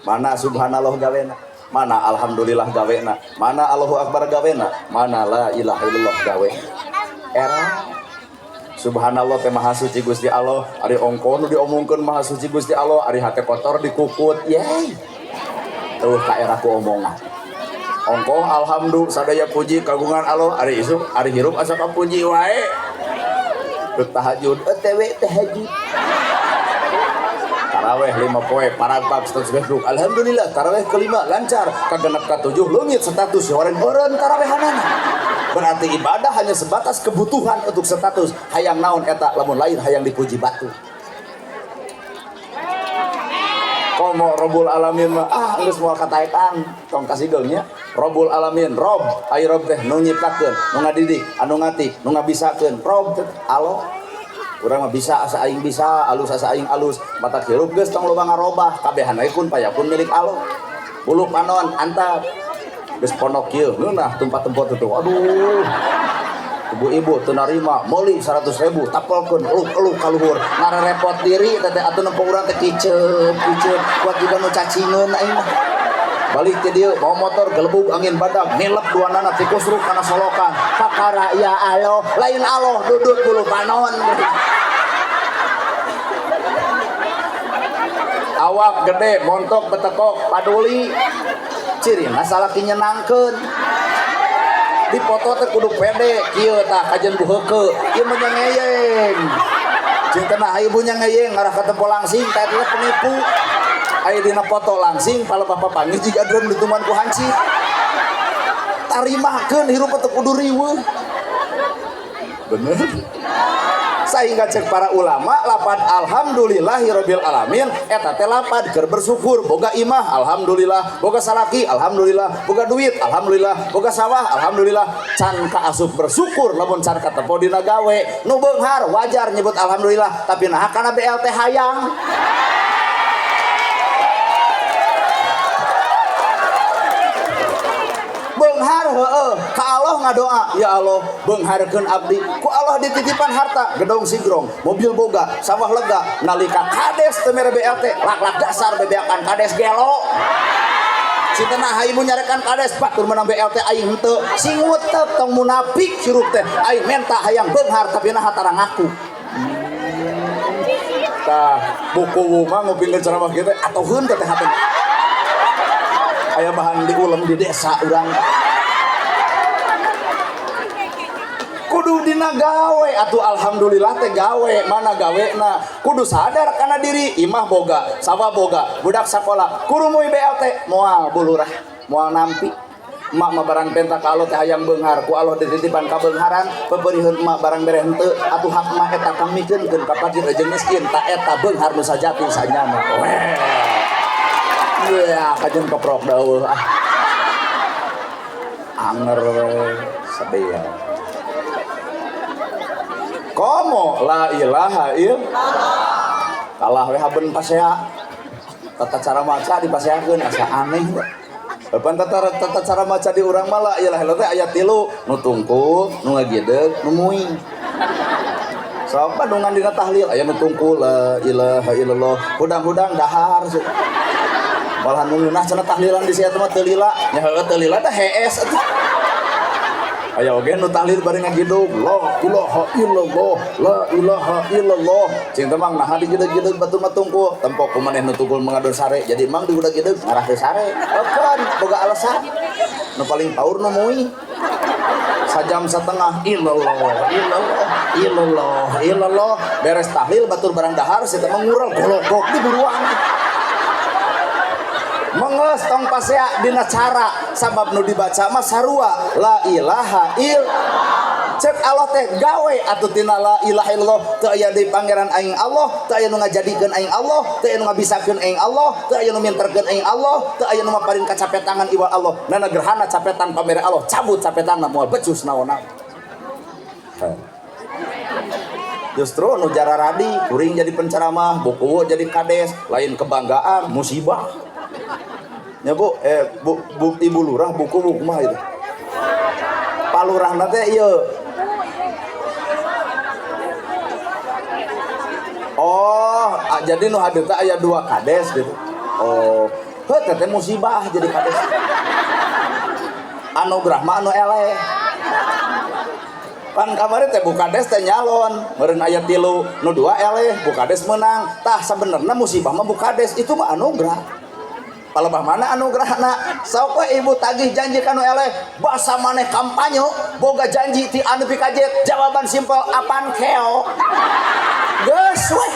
Mana subhanallah gawena, mana alhamdulillah gawena, mana Allahu akbar gawena, mana la ilaha illallah gawena. Era subhanallah teh maha suci Gusti Allah, ari ongkoh nu diomongkeun maha suci Gusti Allah, ari hate kotor dikukut, yeay. Tuh ka era ku omongan. Ongkoh alhamdulillah sadaya puji kagungan Allah, ari isuk ari hirup asa kapuji wae. Rek tahajud, ETW tahajud. Taraweh 5 poe paragpag status Facebook. Alhamdulillah taraweh kelima lancar, kagenep katujuh leungit status eureun tarawehanana. Berarti ibadah hanya sebatas kebutuhan untuk status. Hayang naon eta lamun lain hayang dipuji batu. Komo Robul Alamin mah ah geus moal kataekan tong kasigeung nya. Robul Alamin, Rob, ai Rob teh nu nyiptakeun, nu ngadidik, anu ngati, nu ngabisakeun. Rob teh Allah. Urang mah bisa asa aing bisa, alus asa aing alus. Mata hirup geus tong loba ngarobah, kabehan we kun payakun milik Allah. Bulu panon antap. Geus ponok kieu, ngeunah tempat tempat itu. Aduh. Ibu-ibu teu narima, meuli 100.000, tapelkeun eluk-eluk ka luhur. Ngarerepot diri teh atuh nempo urang teh kiceup, kiceup, kuat juga nu cacingeun aing mah. Balik ke dieu bawa motor gelebug angin badak nilep duanana tikus ruk kana solokan. Kakara ya Allah, lain Allah dudut bulu panon. Awak gede montok betekok paduli. Cirina salaki nyenangkeun. Dipoto teh kudu pede kieu tah kajen bu heukeut ieu mah ngeyeng. Cintana ibu nya ngeyeng ngarah ka tempo langsing tah eta penipu. Aya dina foto langsing palebah papanggih jiga drum dituman ku hancip. Tarimakeun hirup teh kudu riweuh. Bener. Sehingga cek para ulama lapad alhamdulillahirabbil alamin eta teh lapad keur bersyukur boga imah alhamdulillah, boga salaki alhamdulillah, boga duit alhamdulillah, boga sawah alhamdulillah. Can kaasup bersyukur lamun can katepo dina gawe nu beunghar wajar nyebut alhamdulillah tapi naha kana BLT hayang. Beunghar heueuh ka Allah ngadoa ya Allah beungharkeun abdi ku Allah dititipan harta gedong sigrong mobil boga sawah lega nalika kades teu mere BLT lak-lak dasar bebeakan kades gelo cinta nah ibu nyarekan kades batur menang BLT aing henteu sing wetep tong munafik hirup teh aing menta hayang beunghar tapi naha tara ngaku. Tah buku mah ngupingkeun ceramah kieu teh atoheun teh hate aya bahan diulem di desa urang kudu dina gawe atuh alhamdulillah teh gawe mana gawena kudu sadar kana diri imah boga sawah boga budak sakola kurumuy BLT moal bulurah moal nampi emak mah barang penta ka Allah teh hayang beunghar ku Allah dititipan ka beungharan peperiheun emak barang bere henteu atuh hak emak eta pangmikeunkeun ka fakir jeung miskin ta eta beunghar nu sajati sanyana. Ya, kajen keprok dawuh ah. Anger sedih. Komo la ilaha illallah. Kalah we haben pasea. Tata cara maca dipaseakeun asa aneh. Pan tata cara maca di urang mah la ilaha illallah teh aya tilu, nu tungkul, nu ngagideg, nu muing. Sok padungan dina tahlil aya nu tungkul la ilaha illallah, hudang-hudang dahar. Malahan nu ngeunah cenah tahlilan di sia mah teu lila, nya heueuh teu lila da hees atuh. Aya oge nu tahlil bari ngagidug la ilaha illallah la ilaha illallah. Cing teh mang naha digideg-gideg batur mah tungkul, tempo ku maneh nu tungkul mengadon sare, jadi mang digudag-gideg ngarah teu sare. Eukeun boga alasan. Nu paling paur nu muih. Sajam setengah illallah illallah illallah illallah beres tahlil batur barang dahar si teh mah ngurel gologok di buruan. Menges tong pasea dina cara sabab nu dibaca mah sarua la ilaha illallah. Cek Allah teh gawe atuh tina la ilaha illallah teu aya deui pangeran aing Allah, teu aya nu ngajadikeun aing Allah, teu aya nu ngabisakeun aing Allah, teu aya nu minterkeun aing Allah, teu aya nu maparin kacapetangan iwal Allah. Nana gerhana capetan pamere Allah, cabut capetangna moal becus naon-naon. Justru nu jararadi kuring jadi penceramah, buku jadi kades, lain kebanggaan, musibah. Ya bu, bu, ibu lurah buku buku mah itu. Palurahna teh ieu. Oh, jadi nu hadir teh aya 2 kades gitu. Oh, heuh teh musibah jadi kades. Anugerah mah anu eleh. Pan kamari teh bu kades teh nyalon, meureun aya 3, nu 2 eleh, bu kades menang. Tah sabenerna musibah mah bu kades itu mah anugerah. Palebah mana anugerahna? Sok we ibu tagih janji kanu eleh, basa maneh kampanye, boga janji ti anu pikajet, jawaban simpel apan keo. Geus we.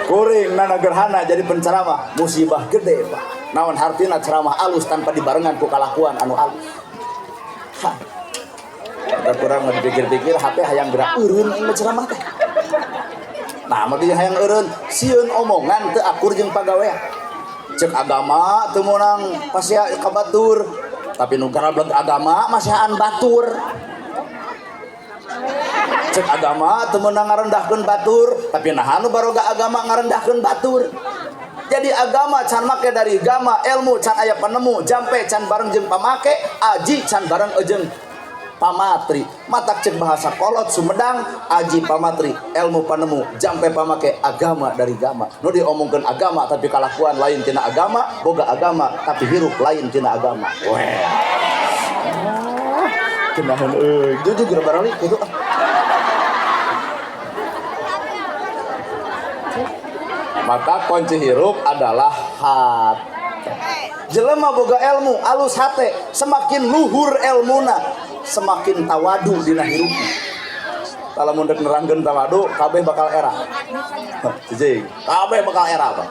Kuring nana gerhana jadi penceramah musibah gede Pak. Naon hartina ceramah alus tanpa dibarengan ku kalakuan anu alus. Hah. Kita kurang dipikir-pikir hate hayang gerak eureun aing mah ceramah teh. Nah, mah hayang eureun sieun omongan teu akur jeung pagawean. Cek agama teu meunang pasea ka batur, tapi nu garableg agama masihaan batur. Cek agama teu meunang ngarendahkeun batur, tapi naha nu baroga agama ngarendahkeun batur. Jadi agama can make dari gama, ilmu can aya penemu, jampe can bareng jeung pamake, aji can bareng jeung pamatri. Matak cek bahasa kolot Sumedang, aji pamatri, ilmu panemu, jampe pamake, agama dari gama. Nu diomongkeun agama tapi kalakuan lain tina agama, boga agama tapi hirup lain tina agama. Weh. Kenahan euy, jujur geura baralik kitu ah. Maka kunci hirup adalah hati. Jelema boga ilmu, alus hate, semakin luhur elmuna, semakin tawadu dina hirupna. Lamun rek nerangkeun tawadu, kabeh bakal era. Cicing, kabeh bakal era, Pak.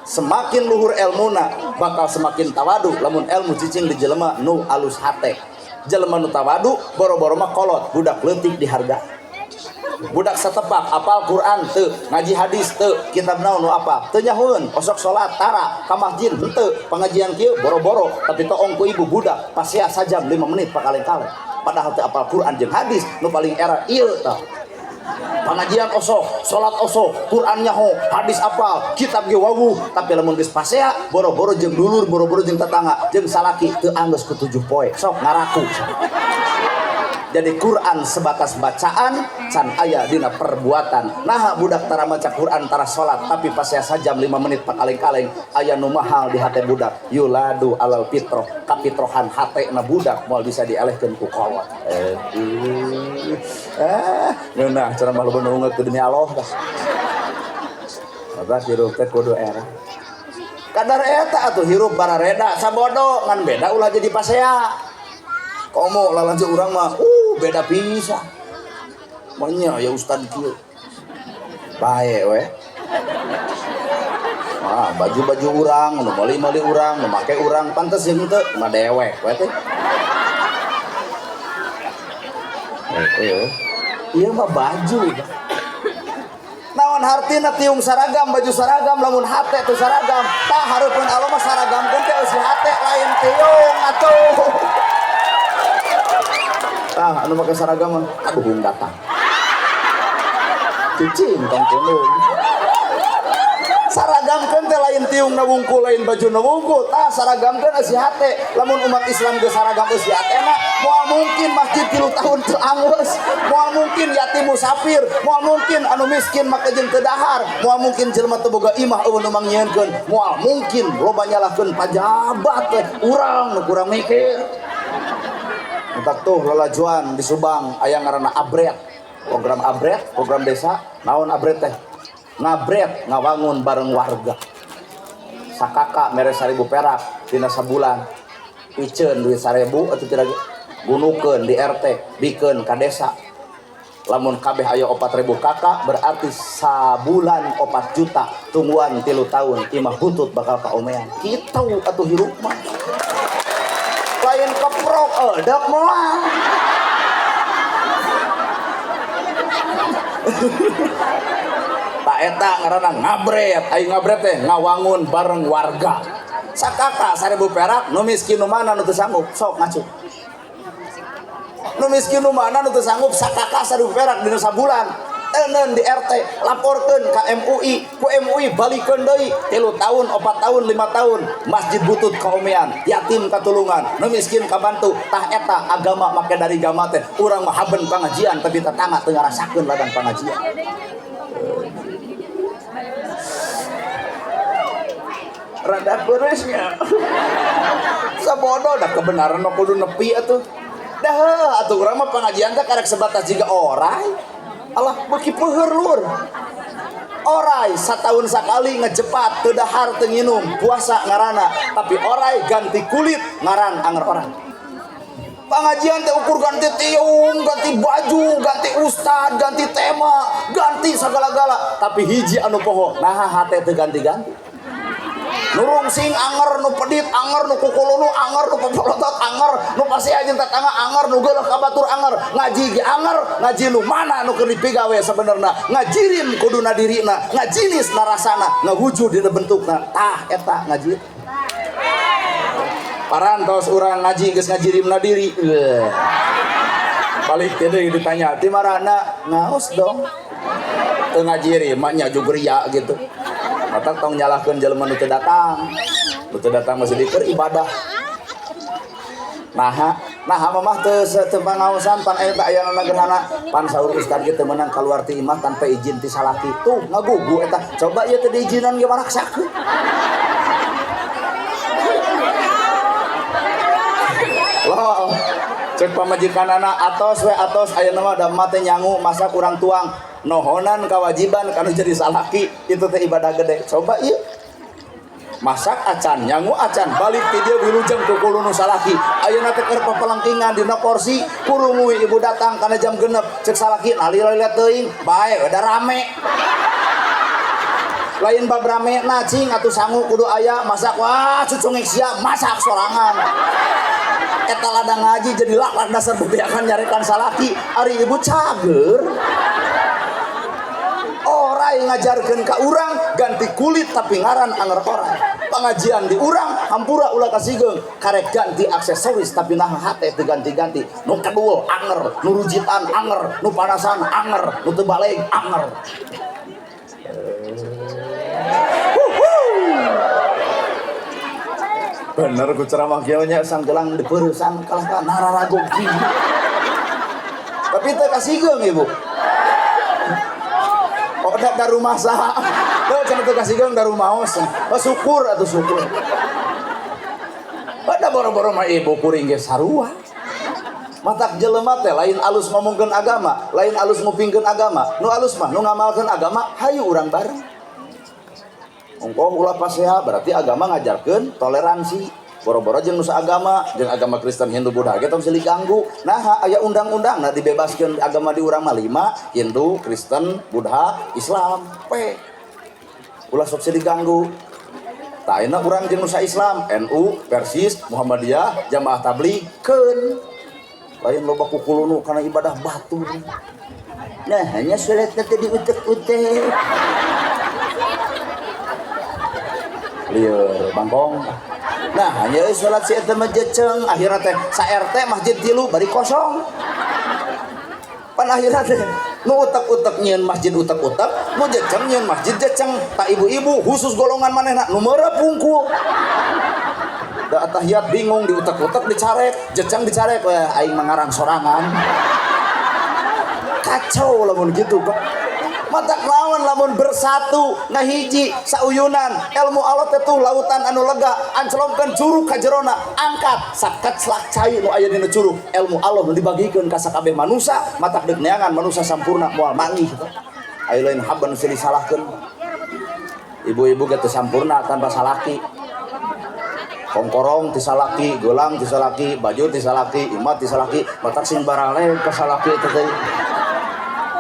Semakin luhur elmuna, bakal semakin tawadu lamun ilmu cicing di jelema nu alus hate. Jelema nu tawadu, boro-boro mah kolot, budak leutik diharga. Budak satepak apal Quran teu, ngaji hadis teu, kitab naon nu apa teu nyahueun, osok salat tara ka masjid henteu, pengajian kieu boro-boro tapi toong ku ibu budak pasea sajam 5 menit pakaleng-kaleng. Padahal teu apal Quran jeung hadis nu paling era ieu tah. Pengajian osok, salat osok, Quran nyaho, hadis apal, kitab ge wawuh, tapi lamun geus pasea boro-boro jeung dulur, boro-boro jeung tetangga, jeung salaki teu anggeus ku 7 poe. Sok ngaraku. Jadi Quran sebatas bacaan can aya dina perbuatan. Nah budak tara maca Quran tara salat tapi pasea sajam 5 menit pakaleng-kaleng aya nu mahal di hate budak. Yuladu alal fitroh, kapitrohan hatena budak moal bisa dielehkeun ku kolot. Ngeunah ceramah loba nu ungeut demi Allah dah. Mata hirup teh kudu era. Kadar eta atuh hirup barareda sabodo ngan beda ulah jadi pasea. Komo lalajo urang mah beda pisan. Manya ya ustad kieu. Bae we. Ah, baju-baju urang, nu meuli-meuli urang, nu make urang pantes jeung teu mah dewek we teh. Ieu mah baju. Naon hartina tiung saragam, baju saragam lamun hate teu saragam. Tah hareupeun Allah mah saragamkeun teh eusi hate lain tiung atuh. Tah anu make saragam mah aduh hung datang. Cicing tong kuno. Saragamkeun teh lain tiung na wungkul, lain baju na wungkul. Tah saragamkeun eusi hate. Lamun umat Islam geus saragam eusi hatena, moal mungkin masjid 3 tahun teu anggeus, moal mungkin yatim musafir, moal mungkin anu miskin make jeung teu dahar, moal mungkin jelema teu boga imah eueuh nu mangnyieunkeun, moal mungkin loba nyalahkeun pajabat teh urang nu kurang mikir. Entak tuh lalajuan di Subang aya ngaranna Abret. Program Abret, program desa, naon Abret teh? Ngabret ngawangun bareng warga. Sakaka mere 1000 perak dina sabulan. Piceun duit 1000 atuh tidak gunukeun di RT, bikeun ka desa. Lamun kabeh aya 4000 kakak berarti sabulan 4 juta, tungguan 3 tahun imah butut bakal kaomean. Kitu atuh hirup mah. Lain keprok edek moal. Tak eta ngaranna ngabret, ai ngabret teh ngawangun bareng warga. Sakaka 1000 perak nu miskin nu mana nu teu sanggup sok ngacu. Nu miskin nu mana nu teu sanggup sakaka 1000 perak dina sabulan. Teuneun di RT, laporkeun ka MUI, ku MUI balikeun deui 3 tahun, 4 tahun, 5 tahun, masjid butut kaomean, yatim katulungan, nu miskin kabantu. Tah eta agama make dari gama teh, urang mah haben pangajian tapi tetangga teu ngarasakeun ladang pangajian. Rada beresnya. Sabodo dah kebenaran mah kudu nepi atuh. Dah atuh urang mah pangajian teh karek sebatas jiga orai. Allah beuki peuheur lur. Orai satahun sakali ngejepat teu dahar teu nginum, puasa ngaranna, tapi orai ganti kulit ngaran anger orang. Pengajian teh ukur ganti tiung, ganti baju, ganti ustad, ganti tema, ganti segala-gala. Tapi hiji anu poho, nah hate teu ganti-ganti. Nu rungsing anger, nu pedit anger, nu kukulunu anger, nu pepolotot anger, nu pasea jeung tetangga anger, nu geuleuh ka batur anger, ngaji ge anger, ngaji nu mana nu keur dipigawe sabenerna, ngajirin kuduna dirina, ngajinis narasana, ngawujud dina bentukna. Tah eta ngaji. Parantos urang ngaji geus ngajirimna diri. Balik teh deui ditanya, "Ti marana?" Ngaos dong. Teu ngajirim mah nya jugria gitu. Matak tong nyalahkeun jelema nu teu datang. Nu teu datang masih diker ibadah. Naha, naha mamah teu teu pangaosan pan aya teh aya gerhana, pan saur ustad ge teu meunang kaluar ti imah tanpa izin ti salaki. Tuh ngagugu eta. Coba ieu teu diizinan ge maraksakeun. Loh, cek pamajikanana atos we atos ayeuna mah da mah teh nyangu masak urang tuang. Nohonan kewajiban kanu jadi salaki itu teh ibadah gede. Coba ieu masak acan nyangu acan balik ti dieu wilujeng kukulunu salaki. Ayeuna teh keur papelengkingan dina kursi kurungui ibu datang kana jam 6 cek salaki nalila-lila teuing bae udah rame. Lain bab rame na cing atuh sangu kudu aya masak wah cucungek sia masak sorangan. Eta ladang ngaji jadi lak dasar bebeakan nyarekan salaki ari ibu cager. Orai ngajarkeun ka urang ganti kulit tapi ngaran anger orai. Pengajian di urang hampura ulah kasigeung karek ganti aksesoris tapi nah hate teu ganti-ganti. Nu kedul anger, nu rujitan anger, nu panasan anger, nu teu baleg anger. Bener ku ceramah kieu nya sanggelang dipeuresan kalah ka nararagog kieu. Tapi teu kasigeung ibu. Oh, da rumah saha? Teu cenah teu kasigeung da rumaos. Oh, syukur atuh syukur. Oh, da boro-boro mah ibu kuring ge sarua. Matak jelema teh lain alus ngomongkeun agama, lain alus ngupingkeun agama. Nu alus mah nu ngamalkeun agama, hayu urang bareng. Ongkoh ulah pasea berarti agama ngajarkeun toleransi. Boro-boro jeung nu saagama, jeung agama Kristen, Hindu, Buddha ge tong silih ganggu. Nah, aya undang-undang nah dibebaskeun agama di urang mah 5, Hindu, Kristen, Buddha, Islam. Pe. Ulah sok silih ganggu. Tah ayeuna urang jeung nu sa-Islam, NU, Persis, Muhammadiyah, Jamaah Tabligh, keun. Lain loba kukulunu kana ibadah batur. Nah, hanya salat teh diutek-utek. Lieur bangkong. Nah, hanya salat si eta mah jeceng, akhirna teh sa RT masjid 3 bari kosong. Pan akhirna teh nu utek-utek nyieun masjid utek-utek, nu jeceng nyieun masjid jeceng, tak ibu-ibu khusus golongan manehna nu meureup wungkul. Da atahiyat bingung diutek-utek dicarek, jeceng dicarek, wah aing mah ngarang sorangan. Kacau lamun gitu, Pak. Matak lawan lamun bersatu ngahiji sauyunan ilmu Allah teh tuh lautan anu lega anclongkeun curug ka jerona angkat sakeclak cai nu aya dina curug ilmu Allah nu dibagikeun ka sakabeh manusa matak deuk neangan manusa sampurna moal manggih aya lain haban silih salahkeun ibu-ibu ge teu sampurna tanpa salaki kongkorong ti salaki gelang ti salaki baju ti salaki imah ti salaki matak sing barale ka salaki teh teh.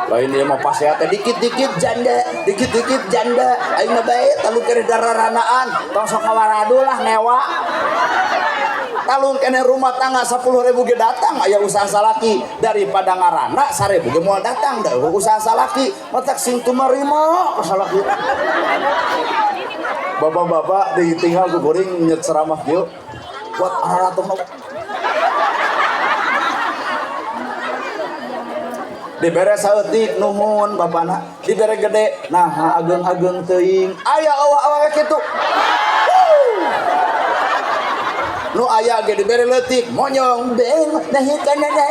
Lain dia mau pasea teh dikit-dikit janda, dikit-dikit janda. Aing mah bae talung kene dararanaan, tong sok ngawaradu lah ngewa. Talung kene rumah tangga 10.000 ge datang aya usaha salaki daripada ngarana 1.000 ge moal datang da usaha salaki. Matak sing tumarima ka salaki. Bapak-bapak ditinggal ku kuring nyet ceramah kieu. Buat araratung dibere saeutik nuhun bapana dibere gede nah ageng-ageng teuing aya awak-awak kitu nu aya ge dibere leutik monyong beng nah kana nah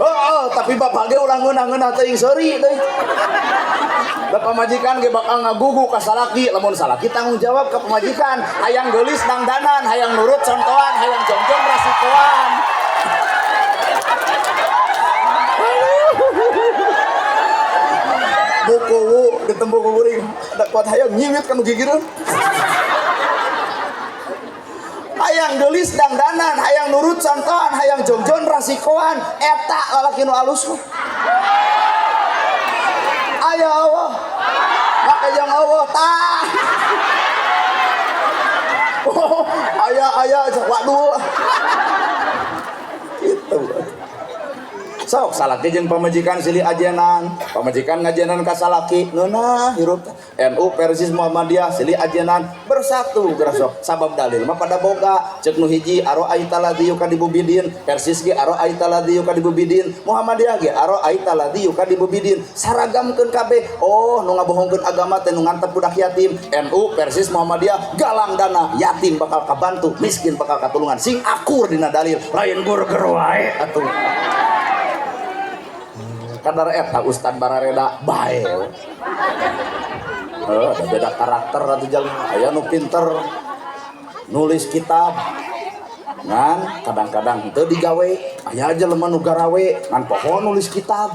oh, tapi bapak ge ulah ngeunah-ngeunah teuing seuri teuing. Da pamajikan ge bakal ngagugu ka salaki, lamun salaki tanggung jawab ka pamajikan, hayang geulis dangdanan, hayang nurut contohan, hayang jongjong rasikoan. Bukuwu Ditembok ku kuring da kuat hayang nyiwit ka nu gigireun. Hayang geulis dangdanan, hayang nurut contohan, hayang jongjon rasikoan, eta lalaki nu alus mah. Aya Allah. Make jeung Allah tah. Oh, aya aya waduh. Gitu. Sok salaki jeung pamajikan silih ajenan, pamajikan ngajenan ka salaki, ngeunah hirup NU Persis Muhammadiyah silih ajenan bersatu geura sok. Sabab dalil mah pada boga, ceuk nu hiji aroaita ladzi yukadzibu bidin, Persis ge aroaita ladzi yukadzibu bidin, Muhammadiyah ge aroaita ladzi yukadzibu bidin. Saragamkeun kabeh. Oh, nu ngabohongkeun agama teh nu ngantep budak yatim. NU Persis Muhammadiyah galang dana yatim bakal kabantu, miskin bakal katulungan. Sing akur dina dalil, lain gurger wae atuh. Kadar eta Ustad barareda bae. Heuh, da beda karakter atuh jalma. Aya nu pinter nulis kitab ngan kadang-kadang teu digawe, aya jelema nu garawe ngan poho nulis kitab.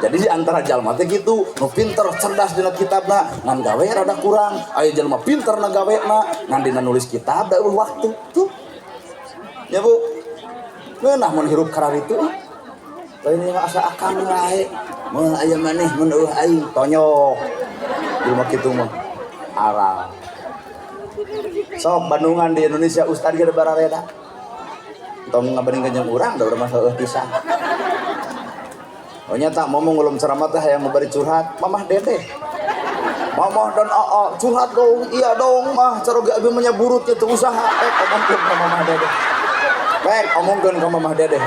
Jadi di antara jalma teh kitu, nu pinter cerdas dina kitabna ngan gawe rada kurang, aya jelema pinter na gawena ngan dina nulis kitab da eueuh waktu tuh. Ya Bu. Ngeunah mun hirup kararitu. Lain yang asa akang wae. Mun aya maneh mun eueuh aing tonyok. Jelema kitu mah aral. Sok Bandungan di Indonesia ustad ge barareda. Tong ngabandingkeun jeung urang da urang mah heueuh pisan. Oh nya tak ngomong ulum ceramah teh hayang bari curhat, Mamah Dedeh. Mamah dan Aa curhat dong, iya dong mah caroge abi mah nya burutnya teu usaha. Omongkeun ka Mamah Dedeh. Baik, omongkeun ka Mamah Dedeh.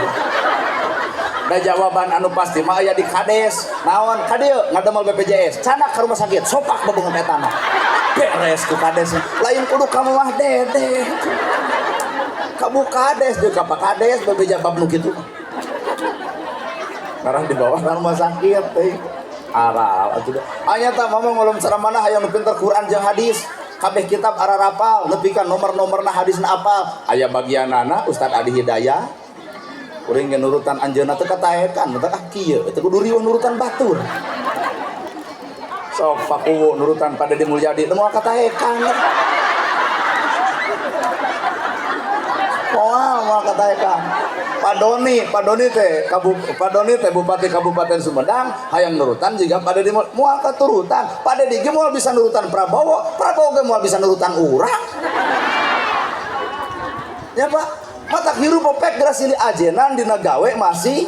Da jawaban anu pasti mah aya di kades. Naon ka dieu ngadamel BPJS, canak ka rumah sakit, sopak bebeungeut eta mah. Beres ku kades. Lain kudu ka Mamah Dedeh. Ka Bu Kades jeung ka Pak Kades bebeja bab nu kitu. Ngarah di bawah ka rumah sakit teh. Aral atuh da. Anya tah mamang ulum ceramah hayang nu pinter Quran jeung hadis. Kabeh kitab ararapal, nepi ka nomor-nomorna hadisna apal. Aya bagianana Ustad Adi Hidayah. Kuring ge nurutan anjeunna teh kataekan, mata ah kieu, teu kudu riweuh nurutan batur. Sok Pak Kuwu nurutan Pak Dedi Mulyadi, teu moal kataekan. Moal moal kataekan. Pak Doni teh Bupati Kabupaten Sumedang hayang nurutan jiga Pak Dedi moal katurutan. Pak Dedi ge moal bisa nurutan Prabowo, Prabowo ge moal bisa nurutan urang. Ya Pak, mata hirup popek geura silih ajenan dina gawe masih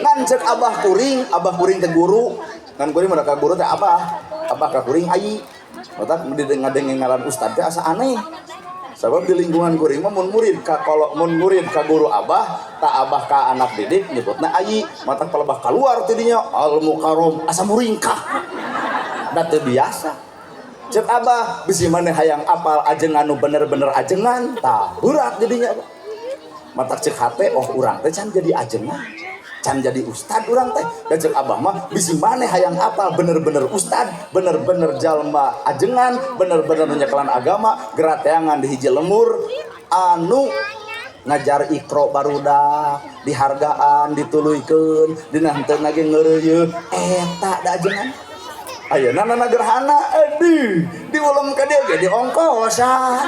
ngan ceuk abah kuring teh guru, ngan kuring mah ka guru teh abah, abah ka kuring ayi. Mata ngadenge ngaran ustad teh asa aneh. Sabab di lingkungan kuring mah mun murid ka kalau mun murid ka guru abah, tak abah ka anak didik nyebutna ayi, mata palebah kaluar tidinya al mukarrom asa muringkah. Da teu biasa. Ceuk abah bisi maneh hayang apal ajengan nu bener-bener ajengan, tah berat jadinya. Mata ceuk hate oh urang teh can jadi ajengan, can jadi ustad urang teh. Da ceuk abah mah bisi maneh hayang apal bener-bener ustad, bener-bener jalma ajengan, bener-bener nu nyekelan agama, gerateangan di hiji lemur anu ngajar ikro barudak, dihargaan, dituluykeun, dina henteu ge ngeureuyeuh, eta da ajengan. Ayeuna nana gerhana, aduh, diulem ka dieu ge diongkosan.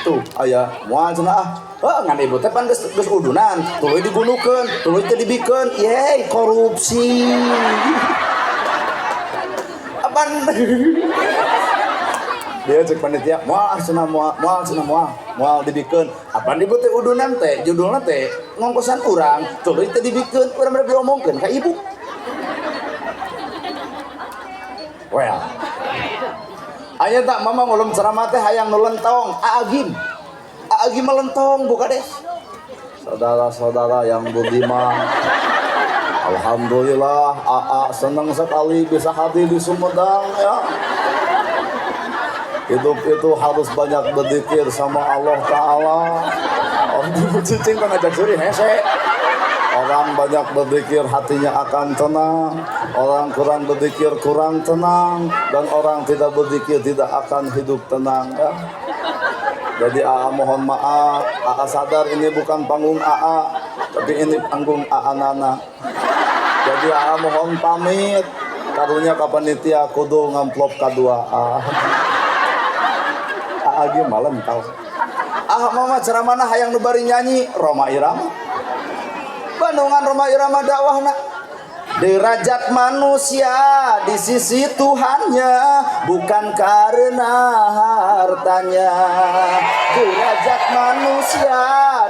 Tuh, aya moal cenah ah. Heuh, ngan ibu teh pan geus udunan, tuluy digunukeun, tuluy teu dibikeun. Yeay, korupsi. Apaan? Dia cek panitia, moal ah cenah moal, moal cenah moal, moal dibikeun. Apaan ibu teh udunan teh, judulna teh ngongkosan urang, tuluy teu dibikeun, urang bade diomongkeun ka ibu. Well. Aya tak mama ngulum ceramah teh hayang nu lentong, Aagim. Aagim melentong bu kades. Saudara-saudara yang budiman, alhamdulillah AA senang sekali bisa hadir di Sumedang ya. Hidup itu harus banyak berzikir sama Allah Ta'ala. Orang cicing kan ngajak suri hese. Orang banyak berzikir hatinya akan tenang. Orang kurang berzikir kurang tenang. Dan orang tidak berzikir tidak akan hidup tenang ya. Jadi AA mohon maaf, AA sadar ini bukan panggung AA, tapi ini panggung AA Nana. Jadi Jadi mohon pamit. Karunya ka panitia kudu ngamplop kadua. Ah. Aa ge malam tau. Ah mama ceramana hayang nu bari nyanyi Rhoma Irama. Bandungan Rhoma Irama dakwahna. Derajat manusia di sisi Tuhannya bukan karena hartanya. Derajat manusia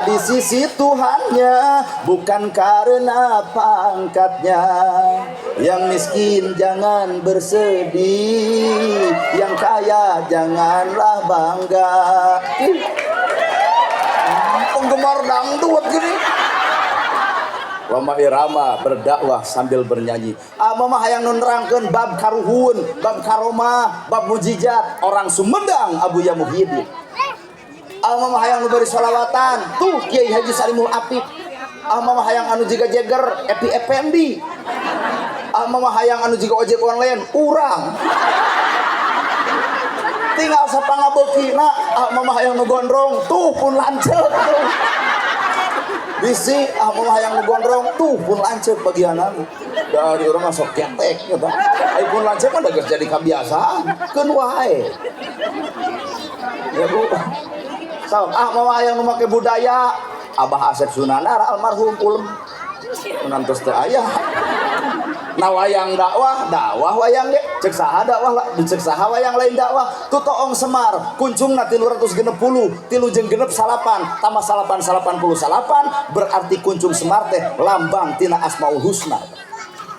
di sisi Tuhannya bukan karena pangkatnya. Yang miskin jangan bersedih, yang kaya janganlah bangga. Penggemar dangdut gini. Rhoma Irama berdakwah sambil bernyanyi. Ah mama hayang nu nerangkeun bab karuhun, bab karomah, bab mujizat orang Sumedang Abuya Muhyiddin. Ah mama hayang nu bari sholawatan, tuh Kiai Haji Salimul Apip. Ah mama hayang anu jiga Jeger, Epi Effendi. Ah mama hayang anu jiga ojek online, urang. Tinggal sapangabeukina, ah mama hayang nu gondrong, tuh pun lanceuk tuh. Bisi ah mama hayang nu gondrong tuh pun lanceuk bagianana. Dari urang mah sok ketek gitu. Ai pun lanceuk mah da geus jadi kebiasaan, keun wae. Ya Bu. Sok ah mama hayang nu make budaya, Abah Asep Sunandar almarhum ulem. Menantos teu aya. Nah wayang dakwah, dakwah wayang ge cek saha dakwah lah, cek saha wayang lain dakwah. Tutoong Semar, kuncungna 360, tilu jeung genep salapan, tambah salapan salapan puluh salapan, berarti kuncung Semar teh lambang tina Asmaul Husna.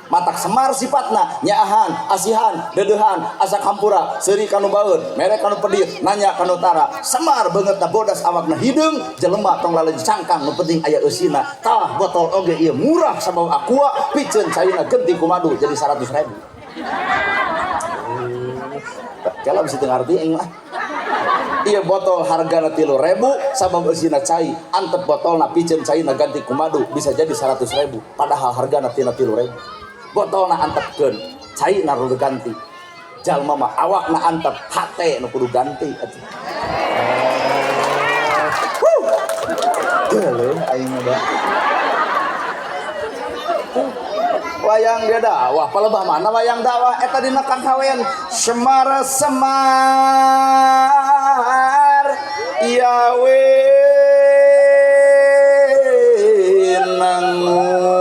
Matak Semar sifatna nyaahan, asihan, deudeuhan, asak hampura, seuri kanu baeud, mere kanu pedit, nanya kanu tara. Semar beungeutna bodas awakna hideung, jelema tong laleun cangkang nu penting aya eusina. Tah botol oge ieu murah sabab aqua, piceun caina genti ku madu jadi 100.000. Kalau bisa teu ngarti aing mah. Ieu botol hargana 3.000 sabab eusina cai, antep botolna piceun caina ganti ku madu bisa jadi 100.000 padahal hargana tina 3.000. Botolna antepkeun, caina kudu ganti. Jalma mah awakna antep, hate nu kudu ganti atuh. Wuh. Geuleuh aing mah da. Wayang dia dakwah, palebah mana wayang dakwah eta dina kakawen Semar Semar yawe nangun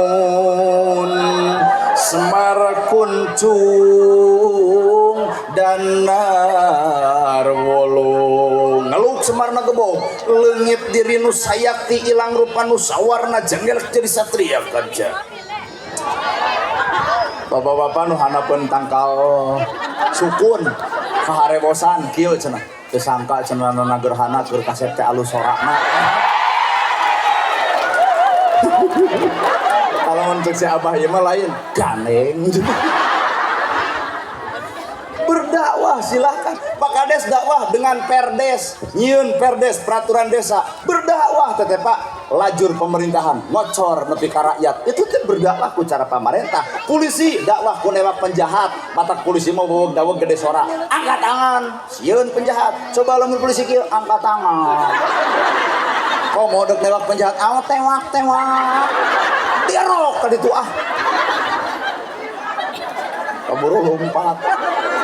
Semar kuncung danar wolung ngeluk Semar nagebog leungit diri nu sayakti ilang rupa nu sawarna jenggelek jadi satria kaca. Bapak-bapak nu hanapeun tangkal sukun kaharebosan kieu cenah teu sangka cenah nona gerhana keur kasep teh alus sorana. Kalau mun cek si Abah ieu mah lain gandeng. Berdakwah silahkan. Pak Kades dakwah dengan perdes, nyieun perdes peraturan desa. Berdakwah teteh Pak, lajur pemerintahan ngocor nepi ka rakyat. Itu teh berdakwah ku cara pamarentah. Polisi dakwah ku newak penjahat, matak polisi mau bawog daweg gede sora. Angkat tangan, sieun penjahat. Coba lamun polisi kieu angkat tangan. Komo dek newak penjahat, aw tewak tewak. Dirok ka ditu ah. Kaburu lompat.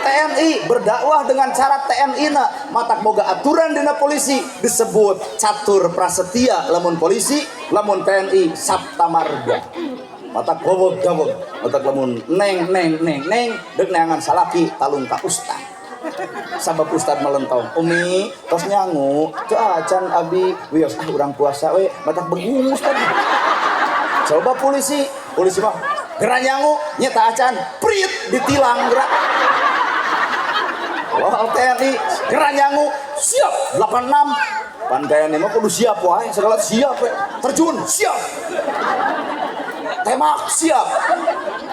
TNI berdakwah dengan cara TNI na matak boga aturan dina polisi disebut catur prasetya lamun polisi lamun TNI saptamarga matak gowog gawog matak lamun neng neng neng neng dek neangan salaki talung ka ustad sabab ustad melentong umi tos nyangu teu acan abi wios ah urang puasa we matak begung ustad. Coba polisi, polisi mah gerak nyangu nyeta acan prit ditilang gerak. Wah, TNI gerak nyangu siap 86 pan TNI mah kudu siap wae segala siap we. Terjun siap tembak siap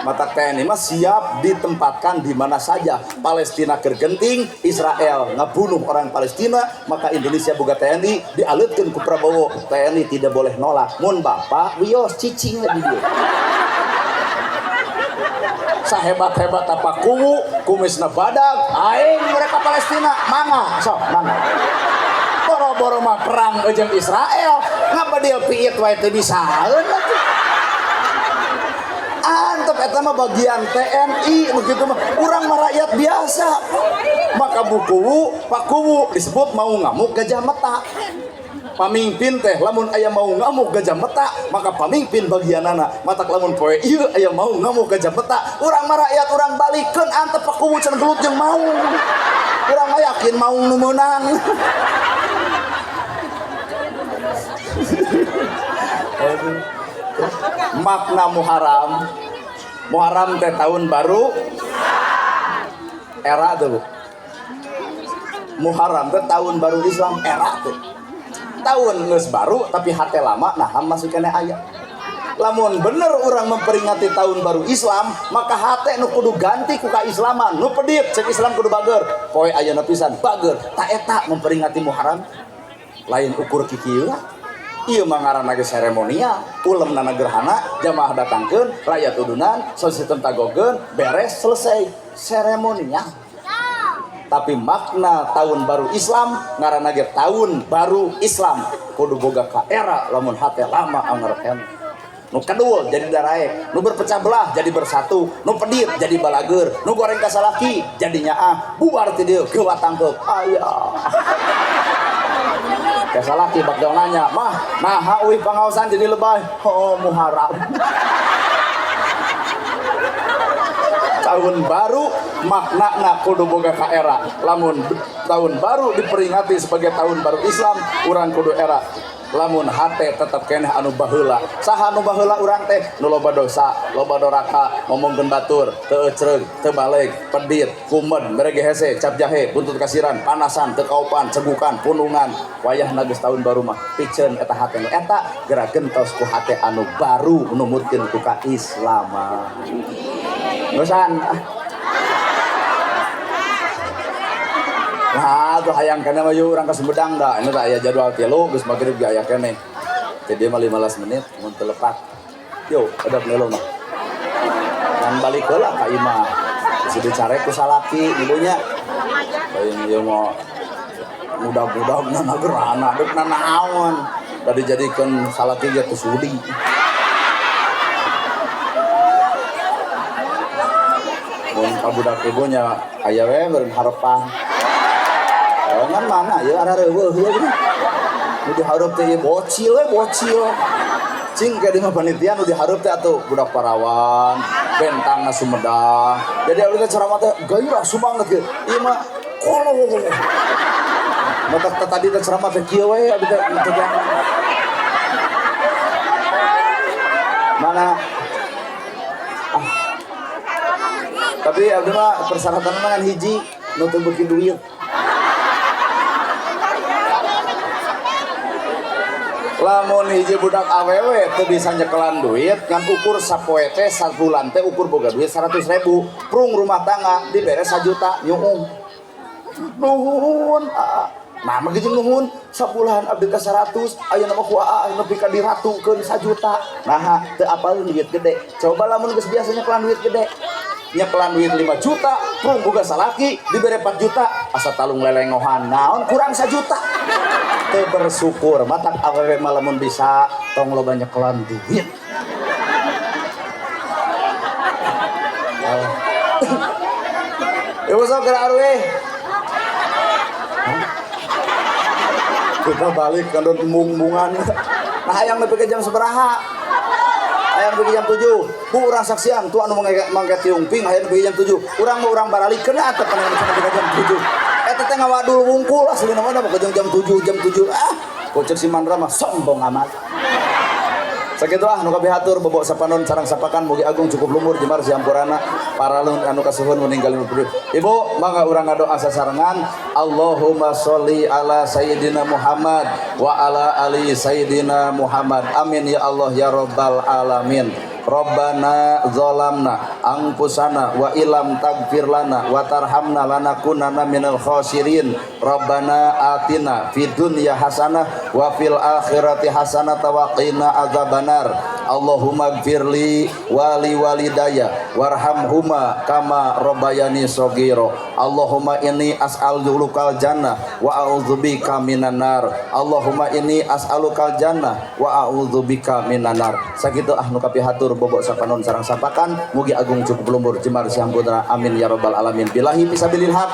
mata TNI mah siap ditempatkan di mana saja. Palestina kergenting, Israel ngebunuh orang Palestina, maka Indonesia boga TNI dialutkeun ku Prabowo. TNI tidak boleh nolak mun bapak wios cicing di dieu. Sahebat-hebat apa kuwu kumisna badag aing mereka Palestina mangga sok mangga boro-boro mah perang jeung Israel ngabadil piit wae teu bisaeun atuh. Antep Eta mah bagian TNI nu kitu mah. Urang mah rakyat biasa. Maka bukuwu, pakuwu disebut mau ngamuk gajah meta. Pamimpin teh lamun aya mau ngamuk gajah meta, maka pamimpin bagianana. Matak lamun poe ieu aya mau ngamuk gajah meta, urang mah rakyat urang balikeun antep pakuwu can gelut jeung maung. Urang mah yakin maung nu meunang. Makna Muharram, Muharram teh tahun baru era tuh. Muharram teh tahun baru Islam era tuh. Tahun geus baru tapi hate lama nah masih keneh aya. Lamun bener urang memperingati tahun baru Islam, maka hate nu kudu ganti ku kaislaman, nu pedit cek Islam kudu bager. Poe ayeuna pisan bager, ta eta memperingati Muharram lain ukur kikieu. Ieu mah ngaranna ge seremonial, ulemna gerhana, jamaah datangkeun, rakyat udunan, sound system tagogeun, beres selesai seremonial. Tapi makna tahun baru Islam ngaranna ge tahun baru Islam kudu boga ka era lamun hate lama anger keneh. Nu kedul jadi daraek, nu berpecah belah jadi bersatu, nu pedit jadi balager, nu goreng ka salaki jadi nyaah, bubar ti dieu geuwat tangkeup. Aya. Ka salaki bakal nanya, "Mah, naha euy pangaosan jadi lebay?" Oh, Muharram. Tahun baru maknana kudu boga ka era. Lamun tahun baru diperingati sebagai tahun baru Islam, urang kudu era. Lamun hate tetep keneh anu baheula. Saha anu baheula urang teh? Nu loba dosa, loba doraka, ngomongkeun batur, teu ecreug, teu baleg, pedit, kumed, mere hese, cap jahe, buntut kasiran, panasan, teu kaopan, cegukan, punungan. Wayahna geus tahun baru mah piceun eta hate nu eta geura gentos ku hate anu baru numutkeun ku kaislaman. Geussan. Nah, tuh hayang keneh mah yuk urang ka Sumedang da. Ini tah aya jadwal tilu geus magrib ge aya keneh. Jadi mah 15 menit mun teu lepat. Yo, ada nelo mah. Kan balik heula ka imah. Geus dicarek ku salaki ibunya. Lain ieu mah mudah-mudah nana gerhana deuk nanaon. Da dijadikeun salaki ge teu sudi. Mun ka budak ibunya aya we beureun harepan. Kan mana ya ada reueuh ya gini. Nu dihareup teh bocil we bocil. Cing ka di mah panitia nu dihareup teh atuh budak Parawan, bentang na Sumedang. Jadi abdi teh ceramah teh gairah sumanget ge. Ieu mah kolo. Mata tadi teh ceramah teh kieu we abdi teh teh. Mana? Ah. Tapi abdi mah persyaratan mah ngan hiji, nu teu beuki duit. Lamun hiji budak awewe teu bisa nyekelan duit ngan ukur sapoe teh sabulan teh ukur boga duit 100.000 prung rumah tangga dibere 1 juta nyuung nuhun nah mah jeung nuhun sabulan abdi teh 100 ayeuna mah ku aa nepi ka diratukeun 1 juta naha teu apal duit gede coba lamun geus biasa nyekelan duit gede nyekelan duit 5 juta prung boga salaki dibere 4 juta asa talung lelengohan naon kurang 1 juta teu bersyukur matak awewe mah lamun bisa tong loba nyekelan duit. Ya sok geura arweh. Kita balik ka mung-mungan. Nah hayang nepi ka jam sabaraha? Hayang nepi ka jam 7. Bu urang saksian tuh anu mangke tiung ping hayang nepi ka jam 7. Urang mah urang baralikeun atuh panengan nepi ka jam 7. Eta teh ngawadul wungkul aslina mah da jam 7 jam 7 ah kocek si Mandra mah sombong amat. Sakitu ah nu kabihatur bobok sapanon sareng sapakan mugi agung cukup lumur jemar siampurana paralun anu kasuhun meninggal dunia. Ibu mangga urang ngadoa sasarengan Allahumma sholli ala sayyidina Muhammad wa ala ali sayyidina Muhammad. Amin ya Allah ya rabbal alamin. Rabbana zalamna anfusana wa illam taghfir lana wa tarhamna lanakunanna minal khasirin. Rabbana atina fid dunya hasanah wa fil akhirati hasanah wa qina adzabannar. Allahumma gfirli wali walidaya warhamhuma kama robayani sogiro. Allahumma inni as'alukal jannah wa a'udzubika minan nar. Allahumma inni as'alukal jannah wa a'udzubika minan nar. Sakitu ah nu kapihatur, bobok sapanon sarang sapakan, mugi agung cukup lumbur jemar siang putra, amin ya rabbal alamin, billahi fisabilil haq.